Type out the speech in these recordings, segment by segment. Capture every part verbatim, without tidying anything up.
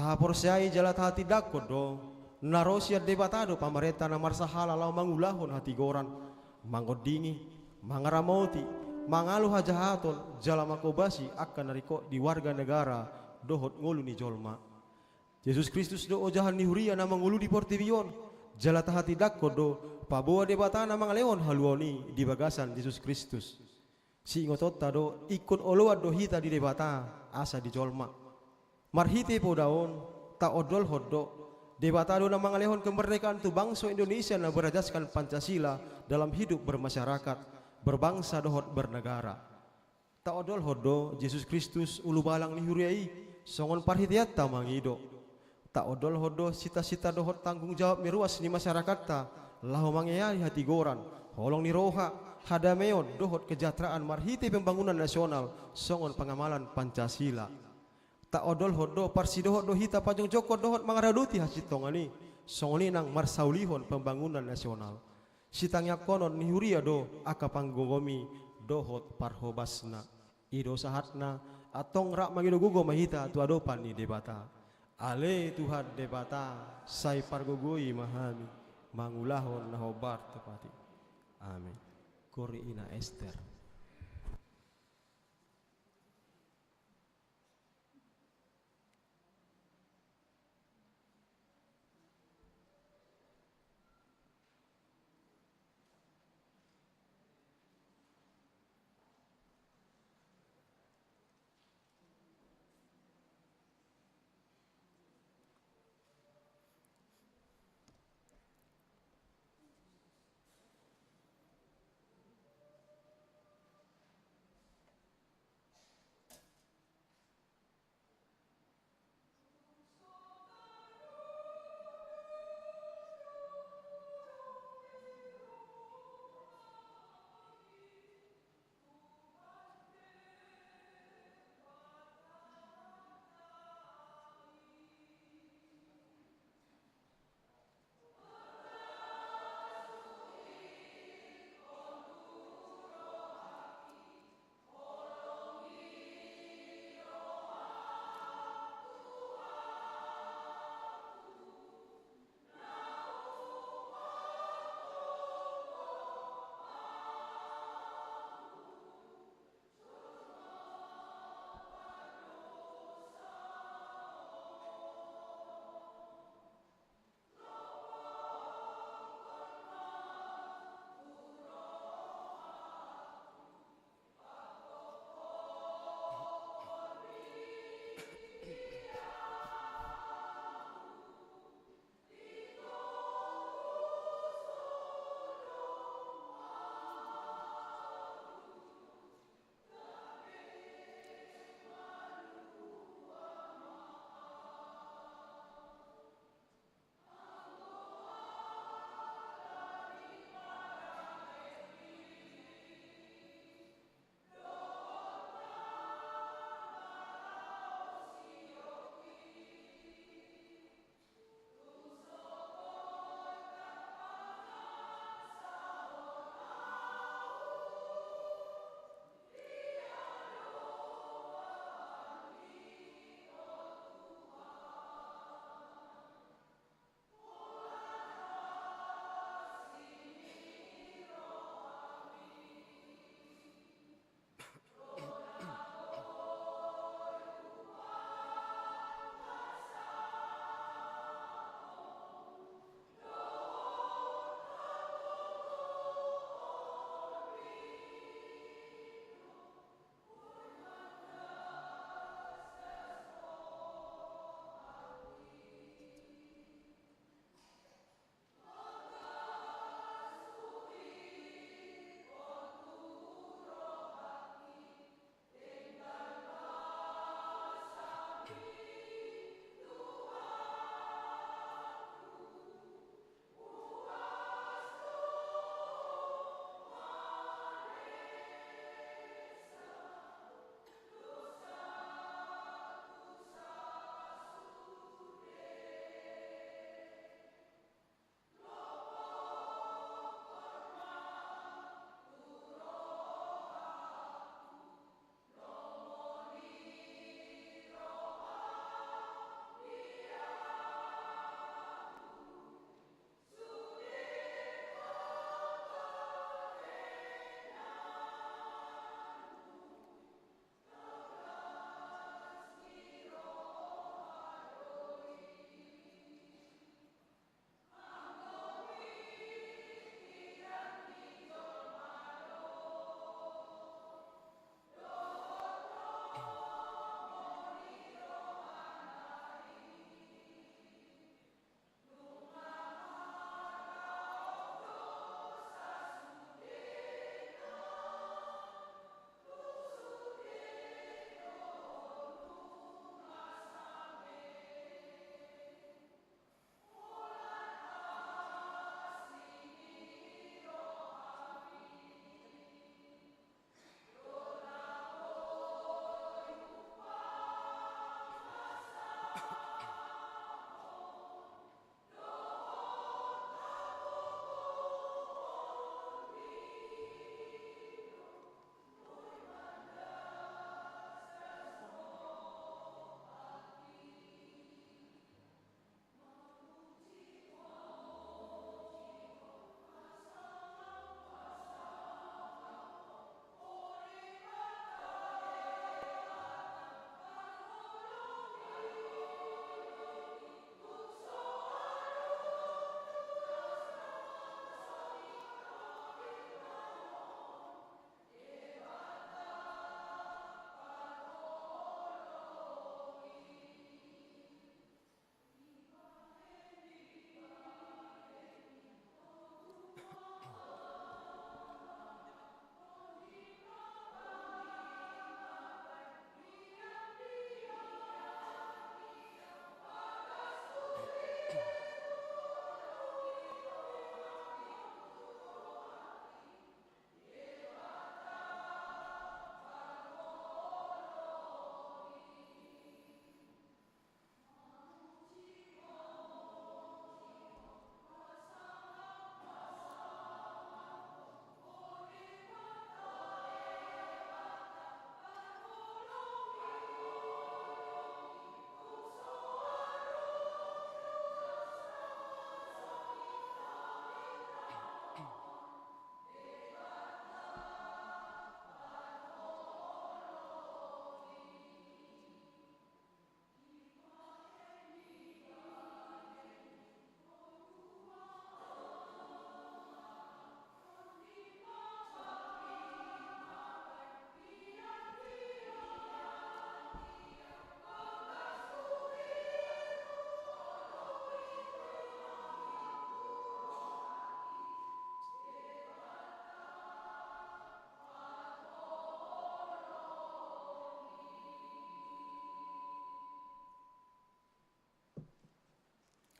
Tahaporseai jala tahatindangkon do, na ro sian Debata do pamarenta na marsahala laho mangulahon hatigoran, mangondingi, mangaramoti, mangalo hajahaton, jala manghobasi angka na ringkot di warga negara dohot ngolu ni jolma. Jesus Kristus do ojahan ni huria na mangolu di portibi on, jala tahatindangkon do, paboa Debata na mangalehon haluaon i di bagasan Jesus Kristus. Siingotonta do, ingkon oloan do hita di Debata asa di jolma. Marhite poda on, taondolhon do, Debata do na mangalehon kemerdekaan tu bangso Indonesia na berajaskan Pancasila dalam hidup bermasyarakat, berbangsa dohot bernegara. Taondolhon do Jesus Kristus ulubalang ni huria i, songon parhiteanta mangido. Taondolhon do sita-sita dohot tanggung jawab ni ruas ni masyarakatta, laho mangeahi hatigoran, holong ni roha, hadameon dohot kejahteraan marhite pembangunan nasional, songon pangamalan Pancasila. Taondolhon do parsidohot do hita pajongjongkon dohot mangaradoti hasintongan i, songon i nang marsaulihon pembangunan nasional. Sitangiangkonon ni huria do angka panggogom i dohot parhobasna. I do sahatna, antong rap mangido gogo ma hita tu adopan ni Debata. Ale Tuhan Debata, sai pargogoi ma hami mangulahon na hombar tu pati. Amin. Kori ina Ester.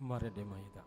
Marende ma hita.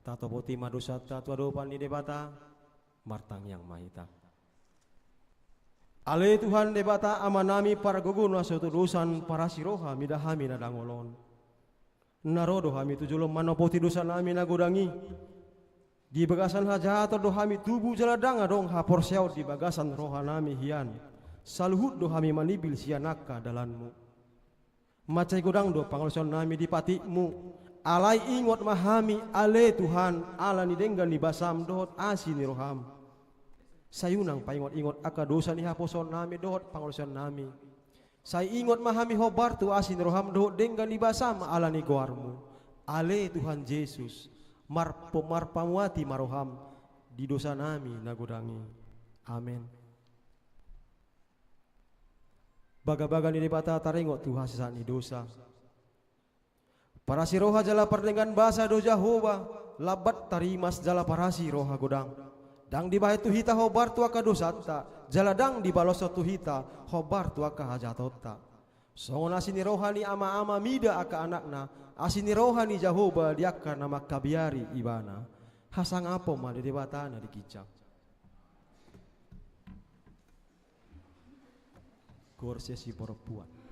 Tatopoti ma dosanta tu adopan ni Debata. Martangiang ma hita. Ale Tuhan Debata Amanami pargogo na so tudosan, parasi roha mida hami na dangol on. Na ro do hami tu jolom manopoti dosanami na godang i. Di bagasan hajahaton do hami tubu jala ndang adong haporseaon di bagasan rohanami hian. Saluhut do hami manimbil sian angka dalanmu. Mansai godang do pangalaosionnami di patikmu. Alai ingot ma hami ale Tuhan, ala ni denggan ni basam dohot asi ni roham. Sai unang paingot-ingot angka dosa ni haposoonnami dohot pangalaosionnami. Sai ingot ma hami hombar tu asi ni roham dohot denggan ni basam ala ni goarmu. Ale Tuhan Jesus, marpo-, marpamuati ma roham di dosanami na godang i. Amen. Bagabaga ni Debata taringot tu hasesaan ni dosa. Parasi roha jala pardenggan basa do Jahowa, lambat tarimas jala parasi roha godang. Ndang dibahen tu hita hombar tu angka dosanta, jala ndang dibaloshon tu hita hombar tu angka hajahatonta. Songon asi ni roha ni ama-ama mida angka anakna, asi ni roha ni Jahowa di angka na mangkabiari ibana. Hasangapon ma di Debata na di ginjang. Goar sian siparompuan.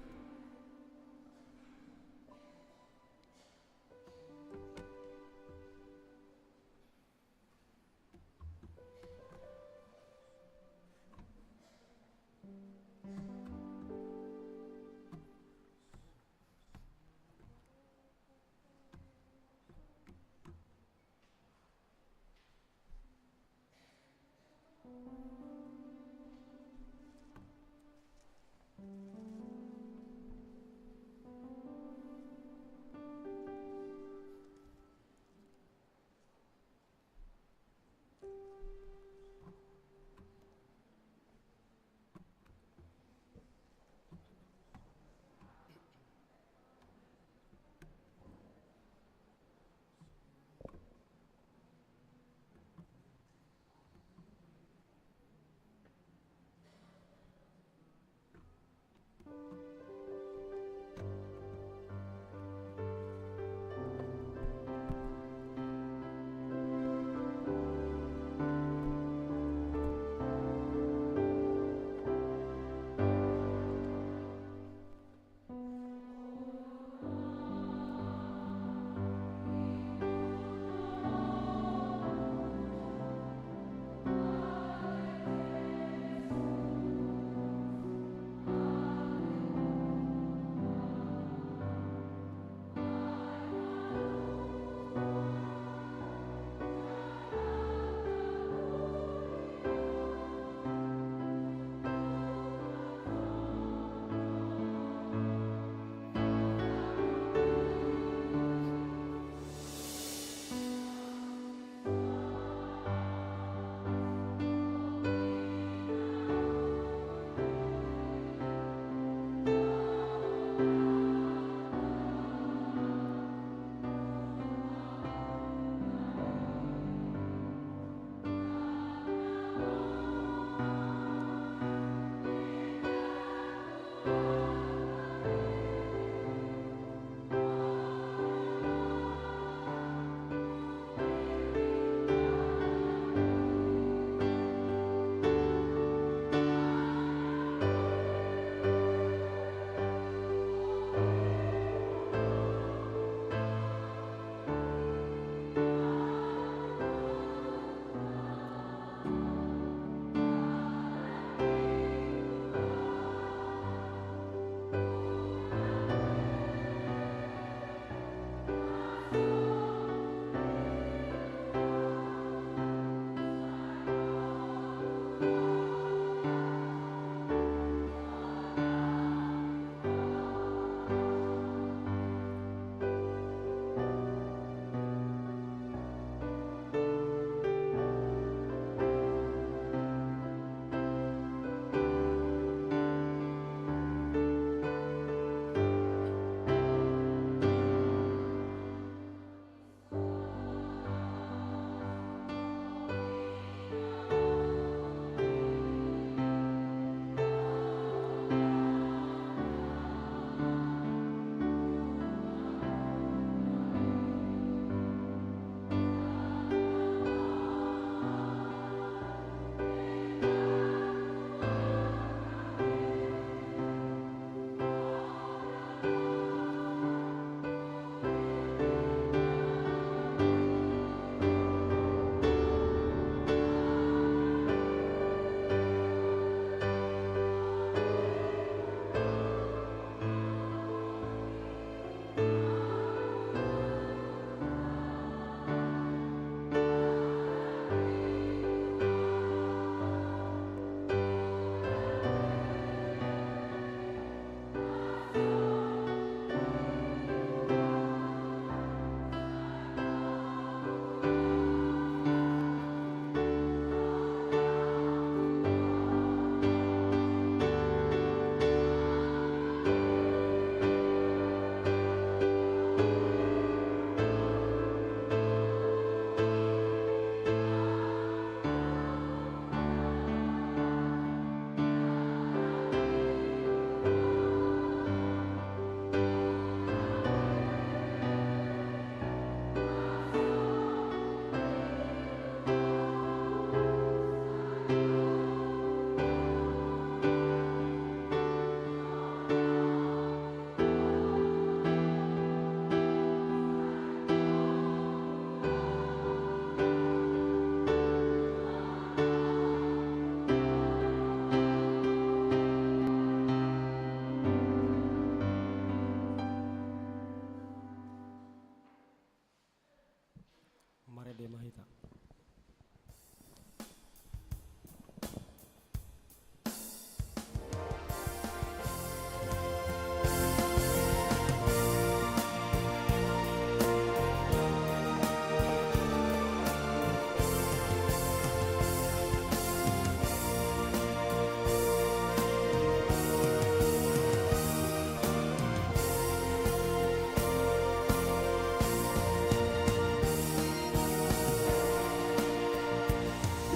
Marende ma hita.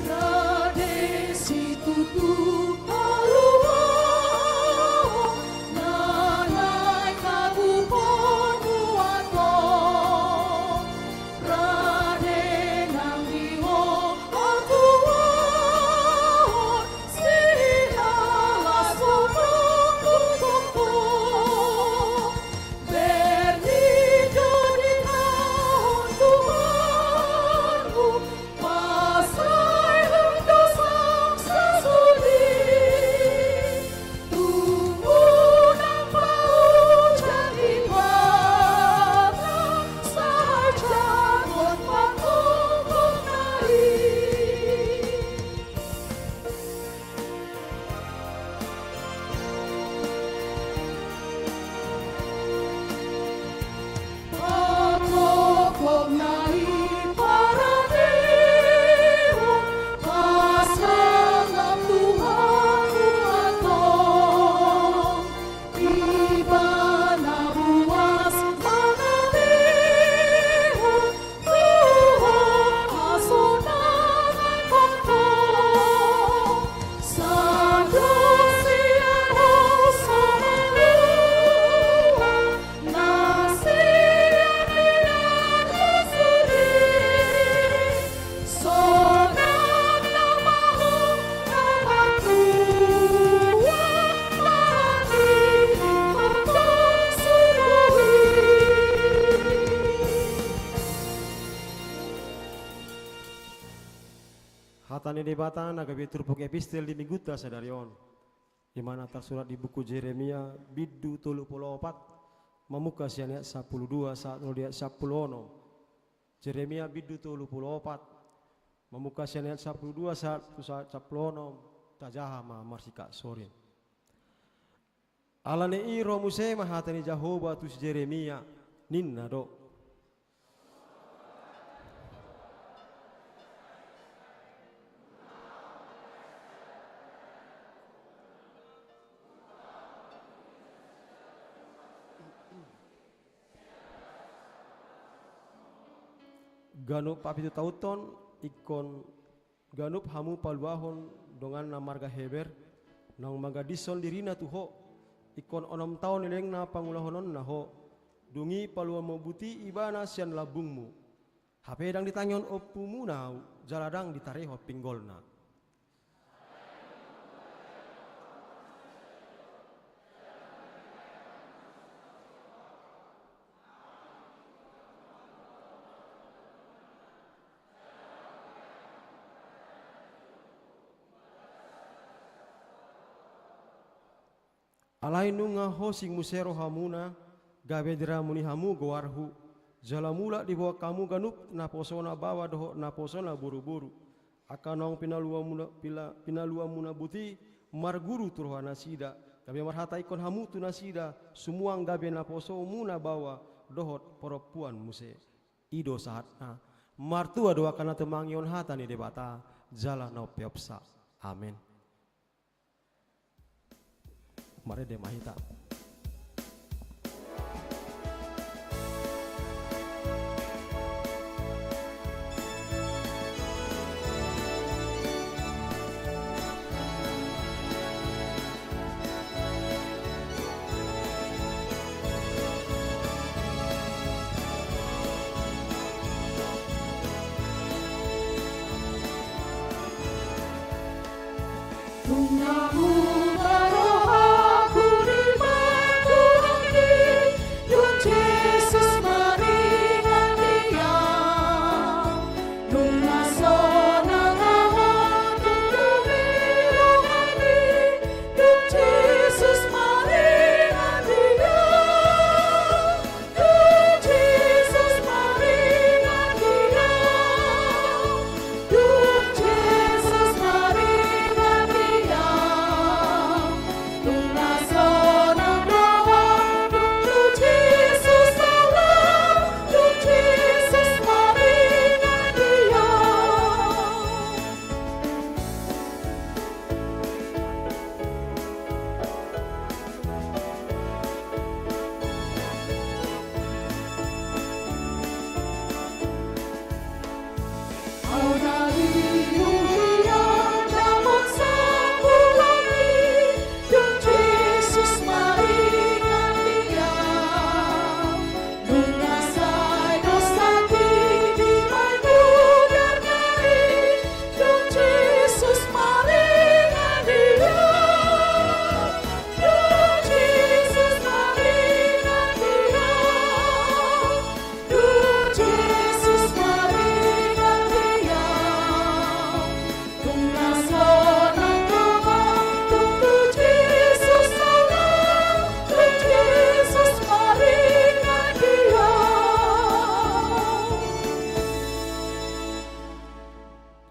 Rade situtu haluaon na naeng habubuhon tu ahu. Rade nang di ho haluaon, sihalas holong tu ho. Berni jo di ho Tuhanku, pasahat dosa sasuli. Tung unang paujak Debata, sahat jagot pangkongkong nai. Hata ni Debata na gabe turpuk epistel di Minggunta sadari on, i ma na tarsurat di buku Jeremia bindu tolu pulu opat, mamungka sian ayat sampulu dua sahat tu ayat sampulu onom. Jeremia bindu tolu pulu opat, mamungka sian ayat sampulu dua sahat tu ayat sampulu onom. Tajaha ma marsikap sorin. Ala ni i ro muse ma hata ni Jahowa tu si Jeremia, ninna do: Ganup hapitutaonhon ingkon ganup hamu paluahon donganna marga Heber, naung manggandishon dirina tu ho, ingkon onom taon lelengna pangulahononna ho, dung i paluaonmu buti ibana sian lambungmu. Hape ndang ditangihon ompumuna ahu, jala ndang ditarehon pinggolna. Alai nunga hosing muse rohamuna, gabe diramuni hamu goarhu, jala mulak diboan hamu ganup naposona baoa dohot naposona boruboru. Angka naung pinaluamuna, pila-, pinaluamuna buti, marguru tu rohanasida, gabe marhata ingkon hamu tu nasida, sumuang gabe naposomuna baoa dohot parompuan muse. I do sahatna. Martua do angka na tumangihon hata ni Debata, jala na umpeopsa. Amen. Marende ma hita.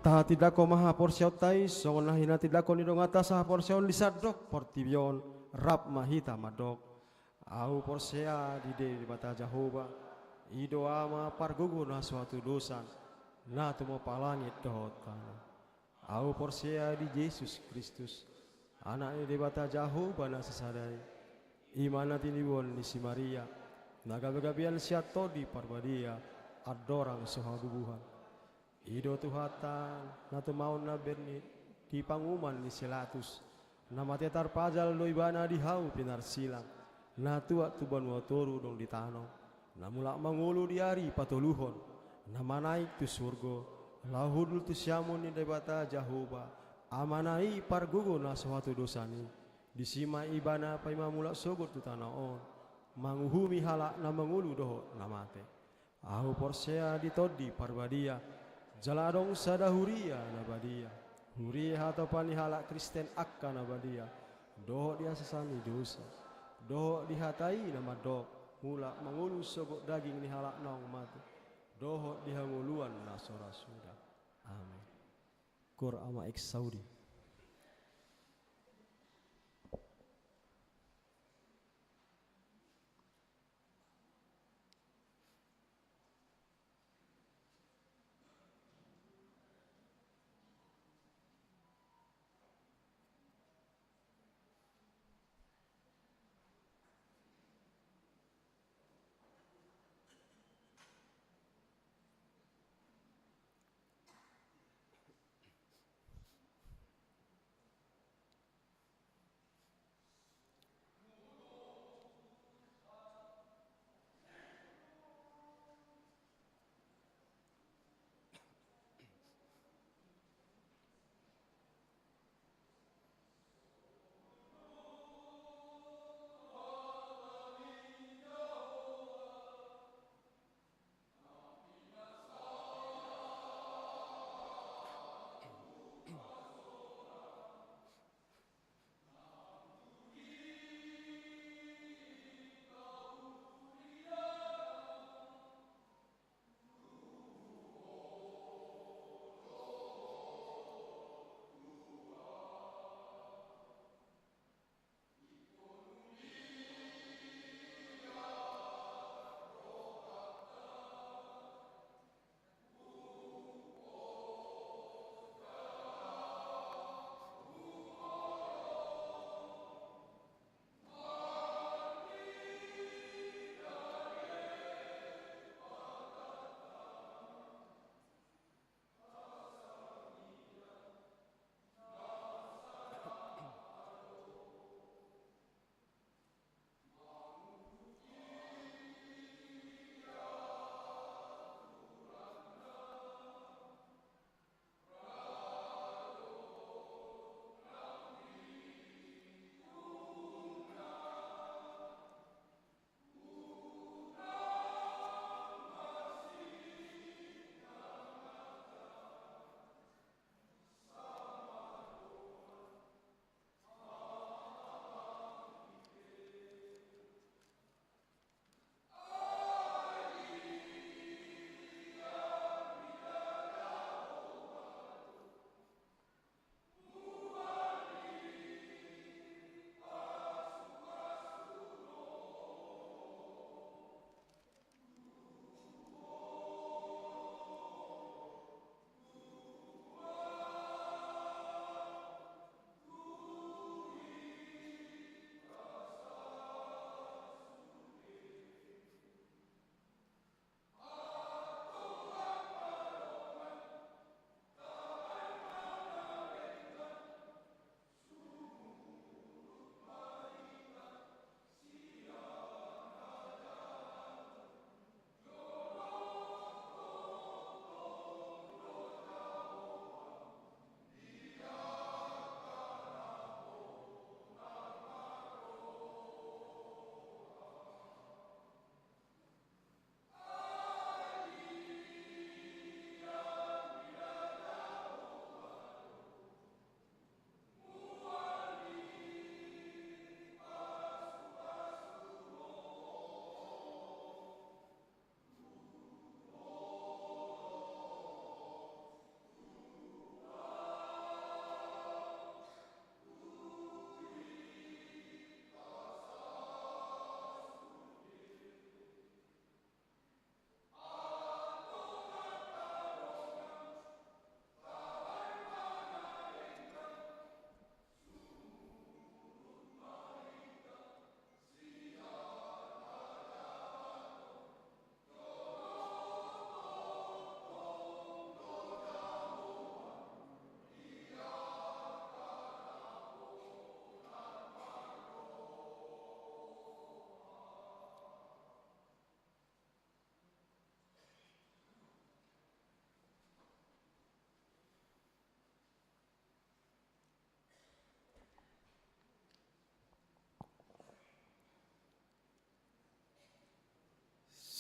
Tahatindangkon ma haporseaonta i songon na hinatindangkon ni donganta sahaporseaon di sandok portibi on. Rap ma hita mandok: Ahu porsea di Debata Jahowa, i do Ama pargogo na so hatudosan, na tumompa langit dohot tano. Ahu porsea di Jesus Kristus, Anak ni Debata Jahowa na sasada i, i ma na tinibuan ni si Maria, na gabegabean sian Tondi Parbadia, andorang so habubuhan. I do Tuhanta, na tumaon na bernit di panguhuman ni si Latus, na mate tarpajal do Ibana di hau pinarsilang, na tuat tu banua toru dung di tano, na mulak mangolu di ari patoluhon, na manaek tu surgo, laho hundul tu siamun ni Debata Jahowa, Amana i pargogo na so hatudosan i. Disi ma Ibana paima mulak sogot tu tano on, manguhumi halak na mangolu dohot na mate. Ahu porsea di Tondi Parbadia, jala adong sada huria na badia, huria hatopan ni halak Kristen angka na badia, dohot di hasesaan ni dosa, dohot di hata i na mandok, mulak mangolu sogot daging ni halak naung mate, dohot di hangoluan na so ra suda. Amen. Cor ama exaudi.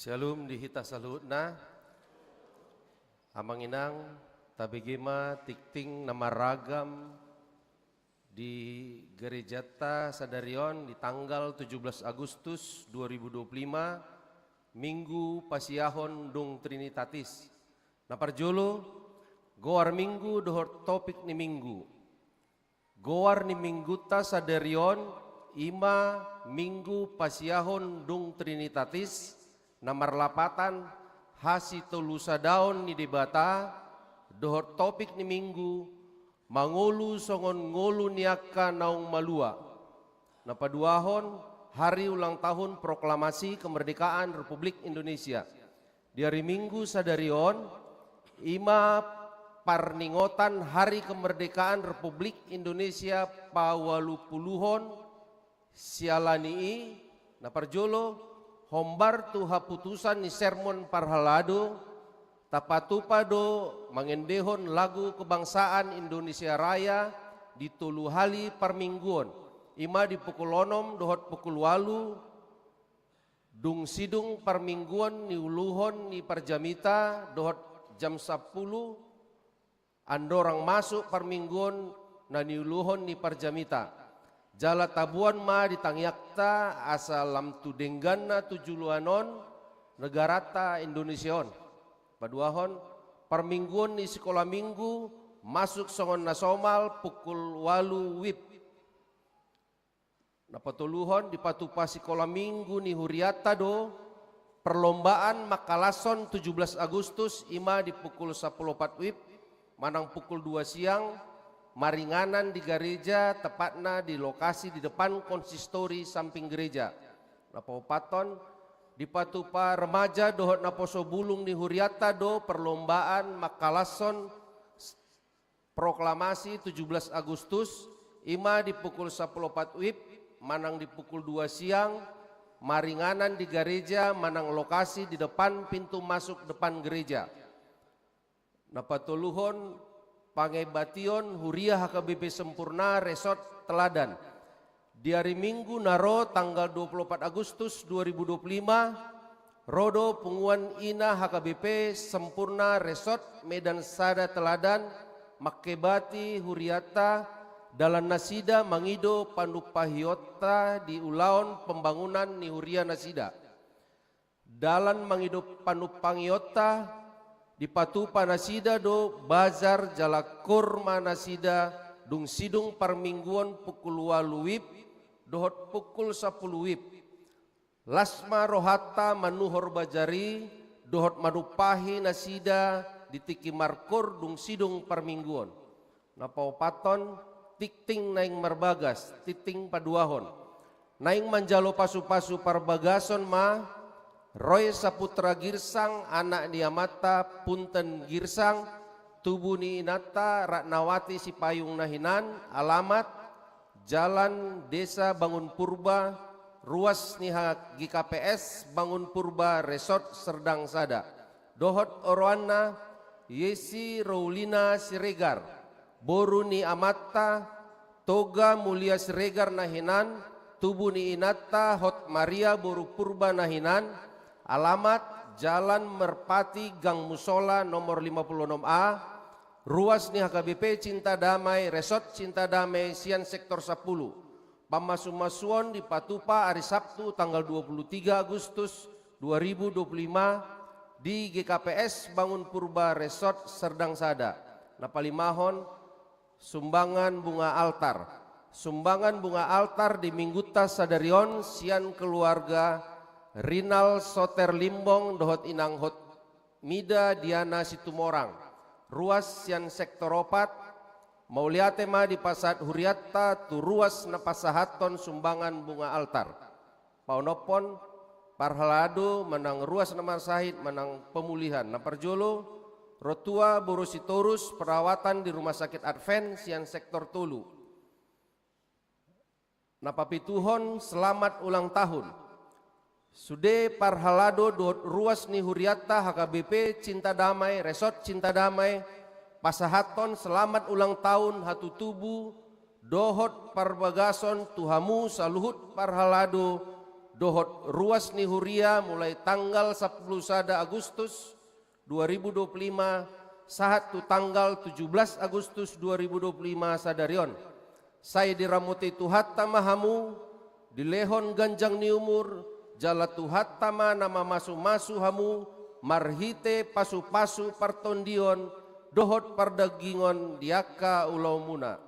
Syalom di hita saluhutna. Amang inang, tabege ma tingting na maragam di gerejanta sadari on di tanggal tujuh belas Agustus dua ribu dua puluh lima, Minggu pasiahon dung Trinitatis. Na parjolo, goar Minggu dohot topik ni Minggu. Goar ni Minggunta sadari on, i ma Minggu pasiahon dung Trinitatis, na marlapatan hasitolusadaon ni Debata, dohot topik ni Minggu, mangolu songon ngolu ni angka naung malua. Na paduahon, hari ulang tahun proklamasi kemerdekaan Republik Indonesia. Di ari Minggu sadari on, i ma parningotan Hari Kemerdekaan Republik Indonesia paualupuluhon. Siala ni i, na parjolo, hombar tu haputusan ni sermon parhalado, tapatupa do mangendehon lagu kebangsaan Indonesia Raya di tolu hali parmingguon, i ma di pukul onom dohot pukul ualu, dung sidung parmingguon niuluhon ni parjamita dohot jam sampulu, andorang masuk parmingguon na niuluhon ni parjamita. Jala taboan ma di tangiangta asa lam tu dengganna tu joloan on negaranta Indonesia on. Paduahon, parmingguon ni sikola Minggu masuk songon na somal pukul ualu wib. Na patoluhon, dipatupa sikola Minggu ni hurianta do perlombaan mangkalashon tujuh belas Agustus, i ma di pukul sampulu opat wib manang pukul dua siang, maringanan di gareja, tepatna di lokasi di depan konsistori samping gereja. Na paopathon, dipatupa remaja dohot naposo bulung ni hurianta do perlombaan mangkalashon proklamasi tujuh belas Agustus, i ma di pukul sampulu opat wib manang di pukul dua siang, maringanan di gareja manang lokasi di depan pintu masuk depan gereja. Na patoluhon, pangebation huria H K B P Sempurna Resort Teladan. Di ari Minggu na ro tanggal dua puluh opat Agustus dua ribu dua puluh lima, ro do punguan ina H K B P Sempurna Resort Medan Sada Teladan mangkebati hurianta, dalan nasida mangido panumpahionta di ulaon pembangunan ni huria nasida. Dalan mangido panumpangionta, dipatupa nasida do bazar jala kur ma nasida dung sidung parmingguon pukul ualu wib dohot pukul sampulu wib. Las ma rohanta manuhor bazar i dohot manumpahi nasida di tingki markur dung sidung parmingguon. Na paopathon, tingting naeng marbagas, tingting paduahon. Naeng manjalo pasupasu parbagason ma Roy Saputra Girsang, anak ni amanta Punten Girsang, tubu ni inanta Ratnawati Sipayung na hinan, alamat Jalan Desa Bangun Purba, ruas ni H-, G K P S Bangun Purba Resort Serdang Sada. Dohot oroanna, Yesi Roulina Siregar, boru ni amanta Toga Mulia Siregar na hinan, tubu ni inanta Hot Maria boru Purba na hinan, alamat Jalan Merpati Gang Musola nomor lima puluh enam A, ruas ni H K B P Cinta Damai, Resort Cinta Damai sian sektor sampulu. Pamasumasuon dipatupa ari Sabtu tanggal dua puluh tiga Agustus dua ribu dua puluh lima di G K P S Bangun Purba Resort Serdang Sada. Na palimahon, sumbangan bunga altar. Sumbangan bunga altar di Minggunta sadari on sian keluarga Rinal Soter Limbong dohot inang Hot Mida Diana Situmorang, ruas sian sektor opat. Mauliate ma dipasahat hurianta tu ruas na pasahathon sumbangan bunga altar. Paonomhon, parhalado manang ruas na marsahit manang pemulihan. Na parjolo, ro tua boru Sitorus perawatan di Rumah Sakit Advent sian sektor tolu. Na papituhon, selamat ulang tahun. Sude parhalado dohot ruas ni hurianta H K B P Cinta Damai, Resort Cinta Damai, pasahathon selamat ulang tahun hatutubu dohot parbagason tu hamu saluhut parhalado dohot ruas ni huria mulai tanggal sampulu sada Agustus dua ribu dua puluh lima sahat tu tanggal tujuh belas Agustus dua ribu dua puluh lima sadari on. Sai diramoti Tuhanta ma hamu, dilehon ganjang ni umur, jala Tuhanta ma na mamasumasu hamu marhite pasupasu partondion dohot pardagingon di angka ulaonmuna.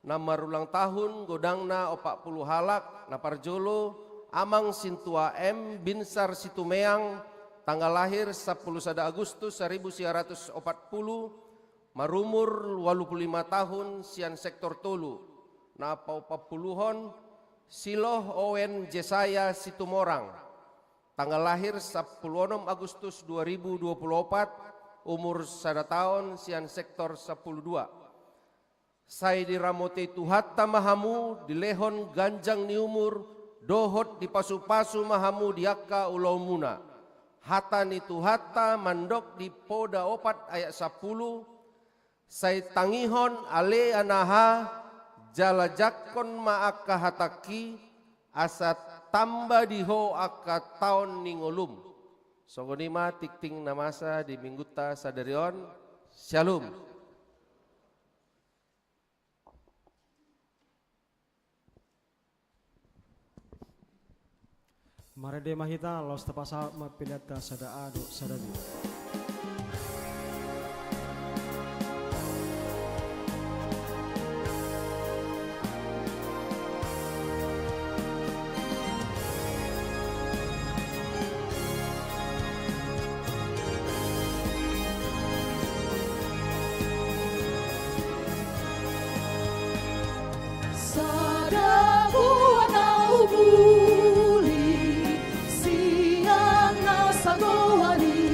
Na marulang tahun godangna opat pulu halak, na parjolo Amang Sintua M Binsar Situmeang, tanggal lahir sampulu sada Agustus saribu sia ratus opat pulu, marumur ualu pulu lima tahun, sian sektor tolu. Na paopat puluhon Siloh Owen Jesaya Situmorang, tanggal lahir sampulu onom Agustus dua ribu dua pulu opat, umur sada taon, sian sektor sampulu dua. Sai diramoti Tuhanta ma hamu, dilehon ganjang ni umur dohot dipasupasu ma hamu di angka ulaonmuna. Hata ni Tuhanta mandok di Poda opat ayat sampulu: Sai tangihon ale anaha, jala jangkon ma angka hatangki, asa tamba di ho angka taon ni ngolum. Songon i ma tingting na masa di Minggunta sadari on. Syalom. Marende ma hita, laos tapasahat ma peleanta sada A dohot sada B. Sada buah na umuli sian na sagoari.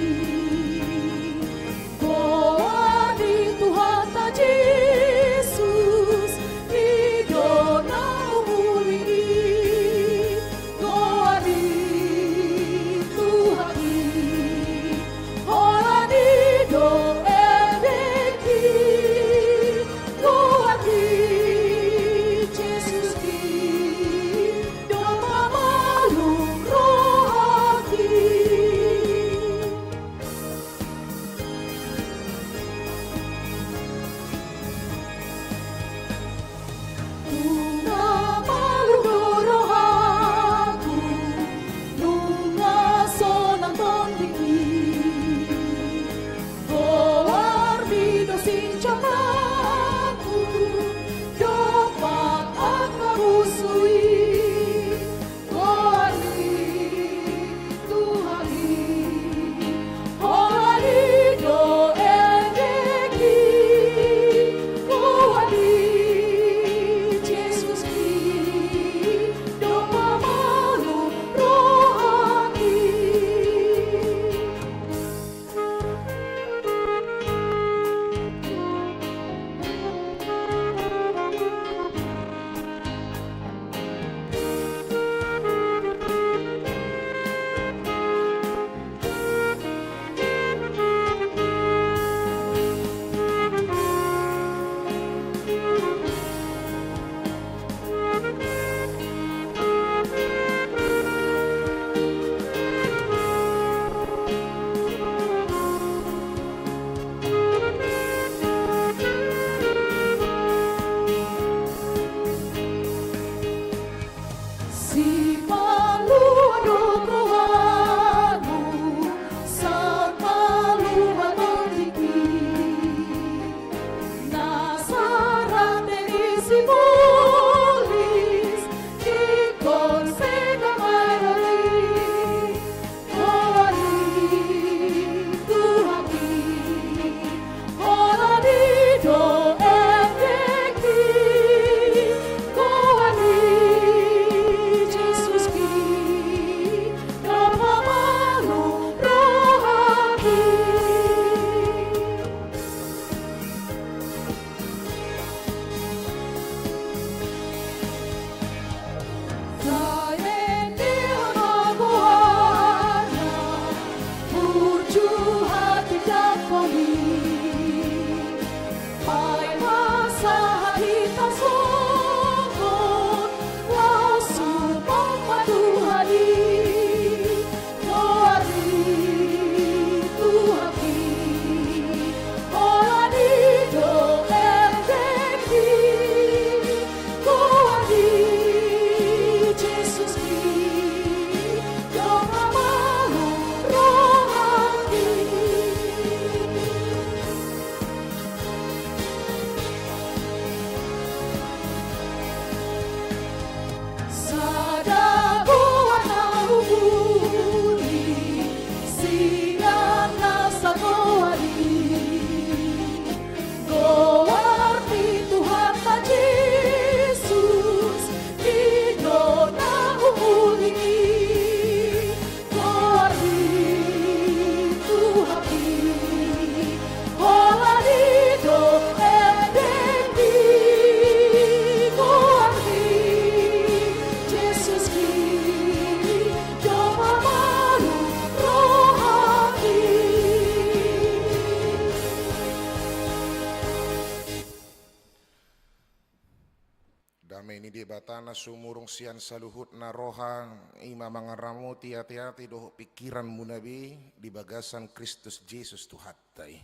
Dame ni Debata na sumurung sian saluhutna roha, i ma mangaramoti ateate dohot pingkiranmuna be di bagasan Kristus Jesus Tuhanta i.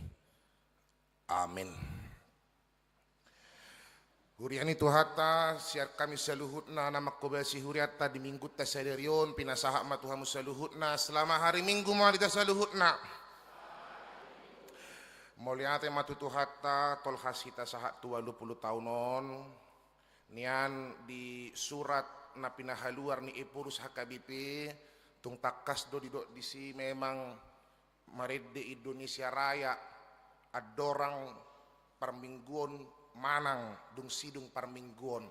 Amen. Huria ni Tuhanta, sian hami saluhutna na manghobasi hurianta di Minggunta sadari on, pinasahat ma tu hamu saluhutna, selamat hari Minggu ma di hita saluhutna. Mauliate ma tu Tuhanta, tolhas hita sahat tu ualu pulu taon on, nian di surat na pinahaluar ni Ephorus H K B P, tung tangkas do didok disi memang marende Indonesia Raya, andorang parmingguon manang dung sidung parmingguon,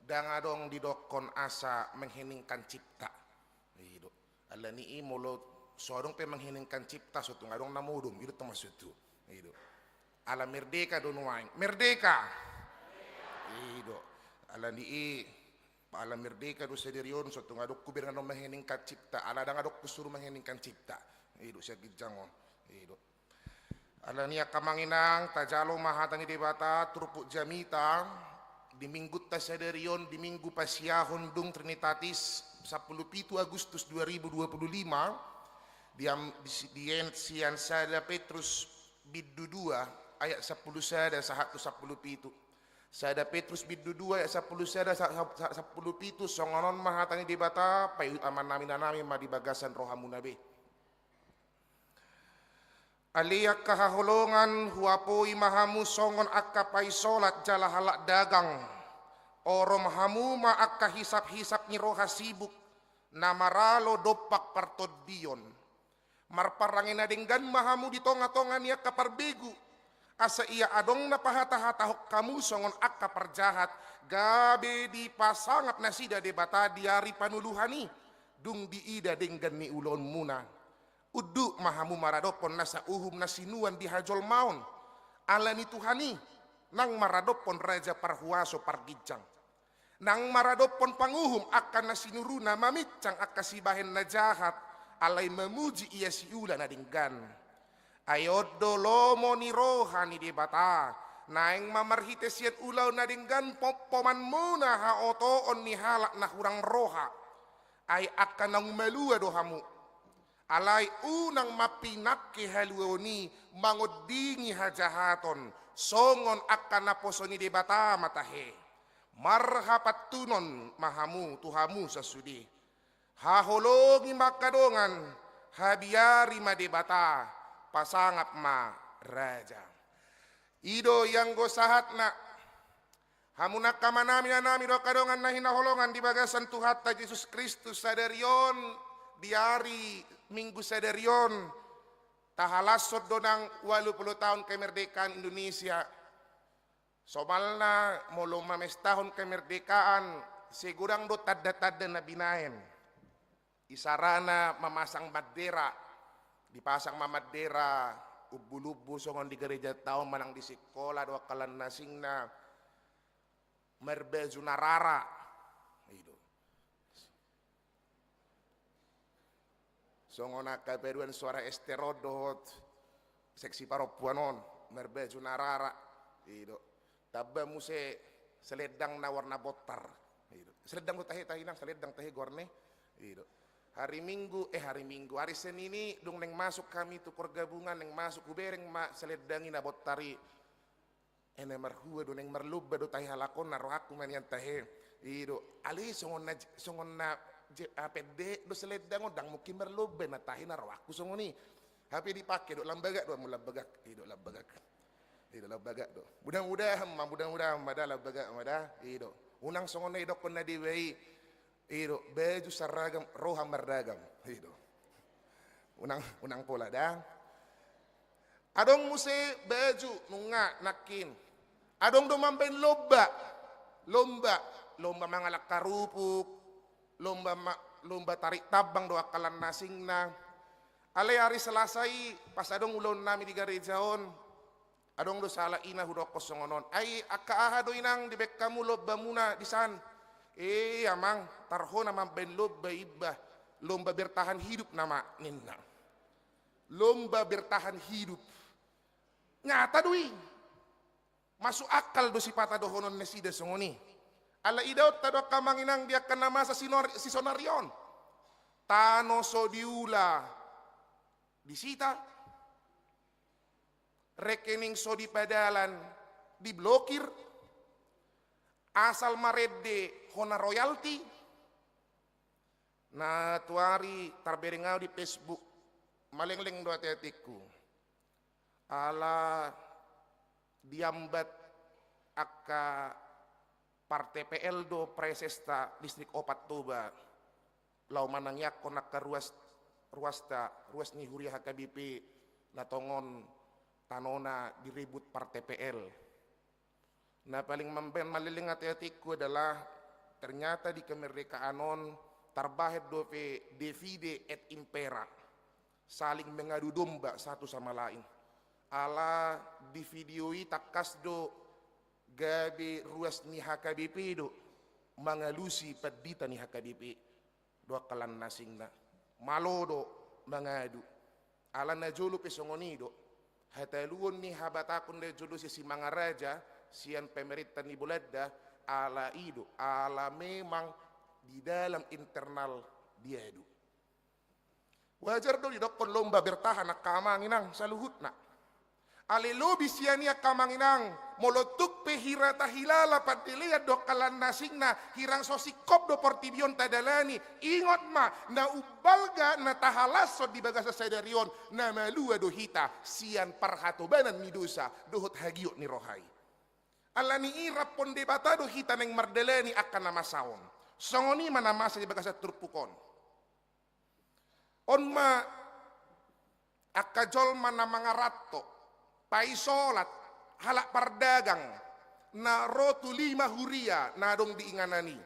ndang adong didokkon asa mengheningkan cipta. I do. Alani i molo so adong pe mengheningkan cipta, so tung adong na modom, i do tong maksudhu. I do. Ala merdeka do nuaeng. Merdeka! I do. Alani i, ala merdeka do sadari on, so tung adong hubereng adong mengheningkan cipta. Ala ndang adong husuru mengheningkan cipta. I do, sian ginjang on. I do. Alani i angka amang inang, tajalo ma hata ni Debata, turpuk jamita, di Minggunta sadari on, di Minggu pasiahon dung Trinitatis, sampulu pitu Agustus dua ribu dua puluh lima, di am-, di si-, di en-, sian sada Petrus bindu dua, ayat sampulu sada sahat tu sampulu pitu. Sada Petrus bindu dua ayat sampulu sada sa-, sa-, sa-, sampulu pitu, songon on ma hata ni Debata, paihut amanami inanami ma di bagasan rohamuna be. Ale angka haholongan, huapoi ma hamu songon angka paisolat jala halak dagang. Orom hamu ma angka hisap-hisap ni roha sibuk, na maralo dompak partondion. Marparange na denggan ma hamu di tonga-tonga ni angka parbegu, asa ia adong na pahata-hatahon hamu songon angka parjahat, gabe dipasangap nasida Debata di ari panuluhan i, dung diida denggan ni ulaonmuna. Unduk ma hamu maradophon nasa uhum na sinuan di hajolmaon, ala ni Tuhan i, nang maradophon raja parhuaso parginjang. Nang maradophon panguhum angka na sinuruna mamincang angka sibahen na jahat, alai mamuji ia siula na denggan. Ai on do lomo ni roha ni Debata, naeng ma marhite sian ulaon na denggan pompomanmuna haotoon ni halak na hurang roha. Ai angka naung malua do hamu. Alai unang ma pinangke haluaon i mangondingi hajahaton, songon angka naposo ni Debata ma tahe. Marhapantunon ma hamu tu hamu sasude. Haholongi ma angka dongan, habiari ma Debata, pasangap ma raja. I do ianggo sahatna. Hamu angka amanami inanami dohot angka dongan na hinaholongan di bagasan Tuhanta Jesus Kristus, sadari on, di ari Minggu sadari on, tahalashon do nang ualu pulu taon kemerdekaan Indonesia. Somalna molo mamestahon kemerdekaan, sai godang do tanda-tanda na binaen. Isarana mamasang bandera, dipasang ma bandera, umbul-umbul songon di garejanta on manang di sikola dohot angka lan na asingna, marbaju na rara. I do. Songon angka paduan suara ester on dohot seksi parompuan on, marbaju na rara. I do. Tamba muse selendang na warna botar. I do. Selendang do tahe, tahe inang, selendang tahe goarna i. I do. Hari Minggu, eh, hari Minggu, hari Senin i dung naeng masuk hami tu pergabungan, naeng masuk hubereng ma selendang i na botar i. Ena marhua do, naeng marlomba do tahe halak on, na rohangku ma nian tahe. I do. Alai songon na, songon na je-, ah, pendek do selendang on, ndang mungkin marlomba na tahe, na rohangku songon i. Hape dipake do, lambagak do hamu, lambagak. I do, lambagak. I do, lambagak do. Mudah-mudahan ma, mudah-mudahan ma da, lambagak ma da. I do. Unang songon na didokkon na deba i. I do, baju seragam, roha marragam. I do. Unang, unang pola da. Adong muse baju, nunga, nangkin. Adong do mambaen lomba. Lomba, lomba mangalap karupuk, lomba ma-, lomba tarik tambang dohot angka lan na asingna. Alai ari Selasa i, pas adong ulaonnami di gareja on, adong do sahalak ina hudokkon songon on. Ai angka aha do inang dibaen hamu lombamuna disan? Eh, amang, tar ho na mambaen lomba iba, lomba bertahan hidup nama, ninna. Lomba bertahan hidup. Nyata do i. Masuk akal do sipata dohonon nasida songon i. Ala idaonta do angka amang inang di angka na masa sinor-, sisonari on. Tano so diula disita, rekening so dipadalan diblokir, asal marende hona royalti. Na tuari tarbereng au di Facebook, malengleng do ateatengku. Ala diambat angka par T P L do presesta Distrik Opat Toba laho manangiangkon angka ruas, ruasta, ruas ni huria H K B P na tongon tanona direbut par T P L. Na paling mambaen malengleng ateatengku adalah ternyata di kemerdekaan on tarbahen dope divide et impera, saling mengadu domba satu sama lain. Ala di video i tangkas do gabe ruas ni H K B P do mangalusi pandita ni H K B P dohot angka na asingna. Malo do mangadu. Ala na jolo pe songon i do. Hataluon ni habatahon na jolo sian Simangaraja, sian pemerintah ni Bolanda, ala i do, ala memang di dalam internal diadu. Wajar do didokkon lomba bertahan angka amang inang saluhutna. Alai lobi sian i angka amang inang, molo tung pe hira tahilala pandelean dohot angka na asingna, hirang so singkop do portibi on tadalani, ingot ma, na umbalga na tahalashon di bagasan sadari on, na malua do hita sian parhatobanan ni dosa dohot hagiot ni roha i. Alani i raphon Debata do hita naeng mardalani angka na masa on. Songon i ma na masa di bagasan turpuk on. On ma angka jolma na mangaranto, paisolat, halak pardagang, na ro tu lima huria na adong di inganan i.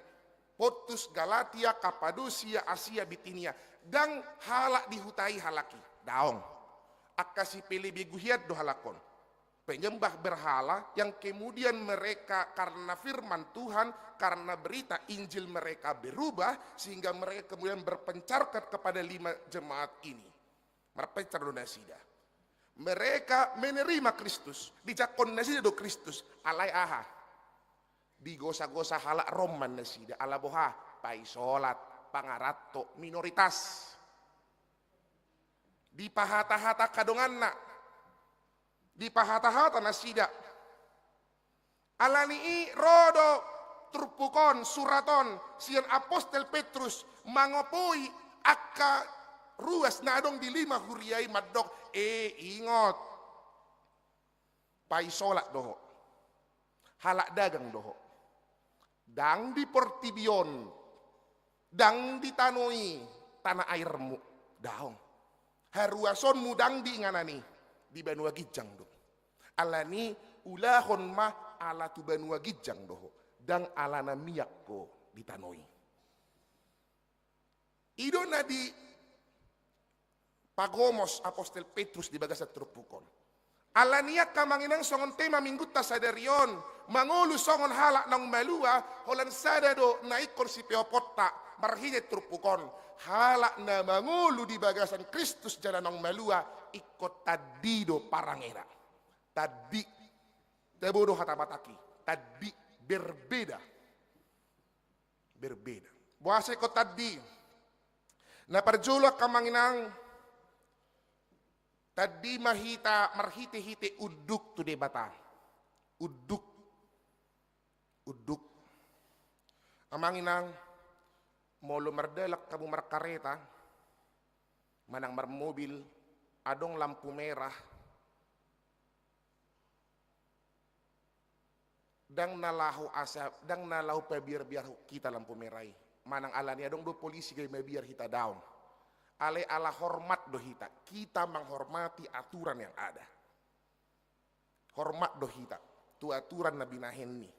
Pontus, Galatia, Kapadosia, Asia, Bitinia. Ndang halak di huta i halak i. Daong. Angka sipelebegu hian do halak on. Penyembah berhala yang kemudian mereka karena firman Tuhan, karena berita Injil mereka berubah, sehingga mereka kemudian berpencar ke-, kepada lima jemaat ini. Marpencar do nasida. Mereka menerima Kristus, dijangkon nasida do Kristus, alai aha? Digosa-gosa halak Rom ma nasida, ala boha? Paisolat, pangaranto, minoritas. Dipahatahata angka donganna. Dipahatahata nasida. Alani i ro do turpuk on, surat on, sian apostel Petrus mangopoi angka ruas na adong di lima huria i mandok, e, ingot. Paisolat do ho. Halak dagang do ho. Ndang di portibi on, ndang di tano i, tanah airmu. Daong. Haruasonmu ndang di inganan i, di banua ginjang do. Alani ulahon ma ala tu banua ginjang do ho, ndang ala na miak ho di tano i. I do na dipagomos apostel Petrus di bagasan turpuk on. Alani i angka amang inang songon tema minggunta sadari on, mangolu songon halak naung malua, holan sada do na ingkon sipeoponta marhite turpuk on. Halak na mangolu di bagasan Kristus jala naung malua, ingkon tandi do parangena. Tandi. Tabo do hata Batak i. Tandi, berbeda. Berbeda. Boasa ingkon tandi? Na parjolo angka amang inang, tandi ma hita marhitehite unduk tu Debata. Unduk. Unduk. Amang inang, molo mardalan hamu markareta manang marmobil, adong lampu merah, ndang na laho asa, ndang na laho pabiarbiarhon hita lampu merah i. Manang alani adong do polisi gabe mabiar hita, daong. Alai ala hormat do hita. Kita menghormati aturan yang ada. Hormat do hita tu aturan na binahen ni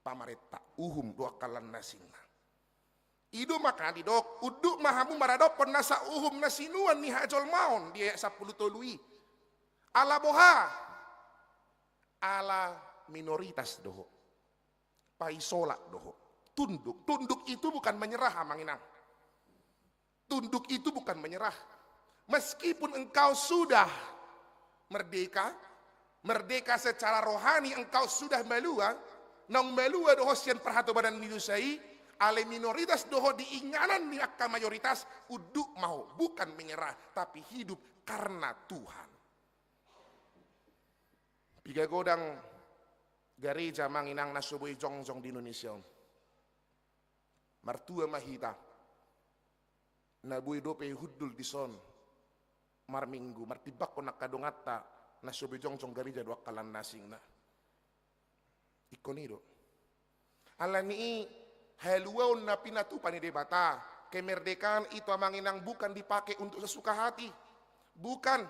pamarenta, uhum dohot angka na asingna. I do makana didok, unduk ma hamu maradophon nasa uhum na sinuan ni hajolmaon di ayat sampulu tolu i. Ala boha? Ala minoritas do ho. Paisolat do ho. Tunduk. Tunduk itu bukan menyerah, amang inang. Tunduk itu bukan menyerah. Meskipun engkau sudah merdeka, merdeka secara rohani, engkau sudah malua, Naung malua do ho sian parhatobanan ni dosa i, alai minoritas do ho di inganan ni angka mayoritas, unduk ma ho, bukan menyerah, tapi hidup karena Tuhan. Piga godang gareja amang inang na so boi jongjong di Indonesia on. Martua ma hita. Na boi dope hundul dison marminggu, martimbangkon angka donganta na so boi jongjong gareja dohot angka na asingna. Ingkon i do. Alani i, haluaon na pinatupa ni Debata, kemerdekaan itu amang inang bukan dipakai untuk sesuka hati. Bukan.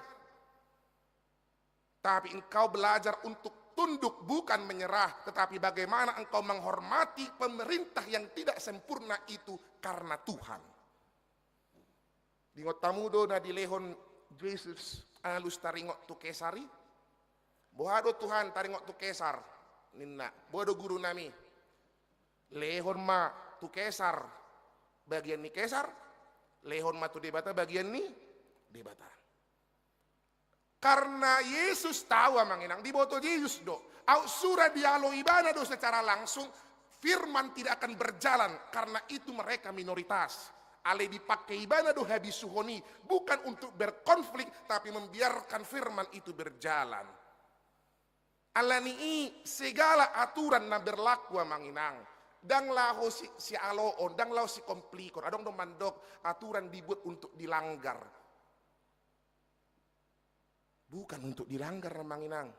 Tapi engkau belajar untuk tunduk, bukan menyerah, tetapi bagaimana engkau menghormati pemerintah yang tidak sempurna itu karena Tuhan. Diingot hamu do na dilehon Jesus alus taringot tu Kesar i? Boha do Tuhan taringot tu Kesar? Ninna. Boha do guru nami? Lehon ma tu Kesar bagian ni Kesar, lehon ma tu Debata bagian ni Debata. Karena Yesus tahu amang inang, diboto Jesus do. Aut sura dialo ibana do secara langsung, firman tidak akan berjalan, karena itu mereka minoritas. Alai dipakai ibana do habisuhon i, bukan untuk berkonflik, tapi membiarkan firman itu berjalan. Alani i segala aturan na berlaku amang inang, ndang laho si, sialoon, ndang laho sikomplikon, adong do mandok aturan dibuat untuk dilanggar. Bukan untuk dilanggar amang inang.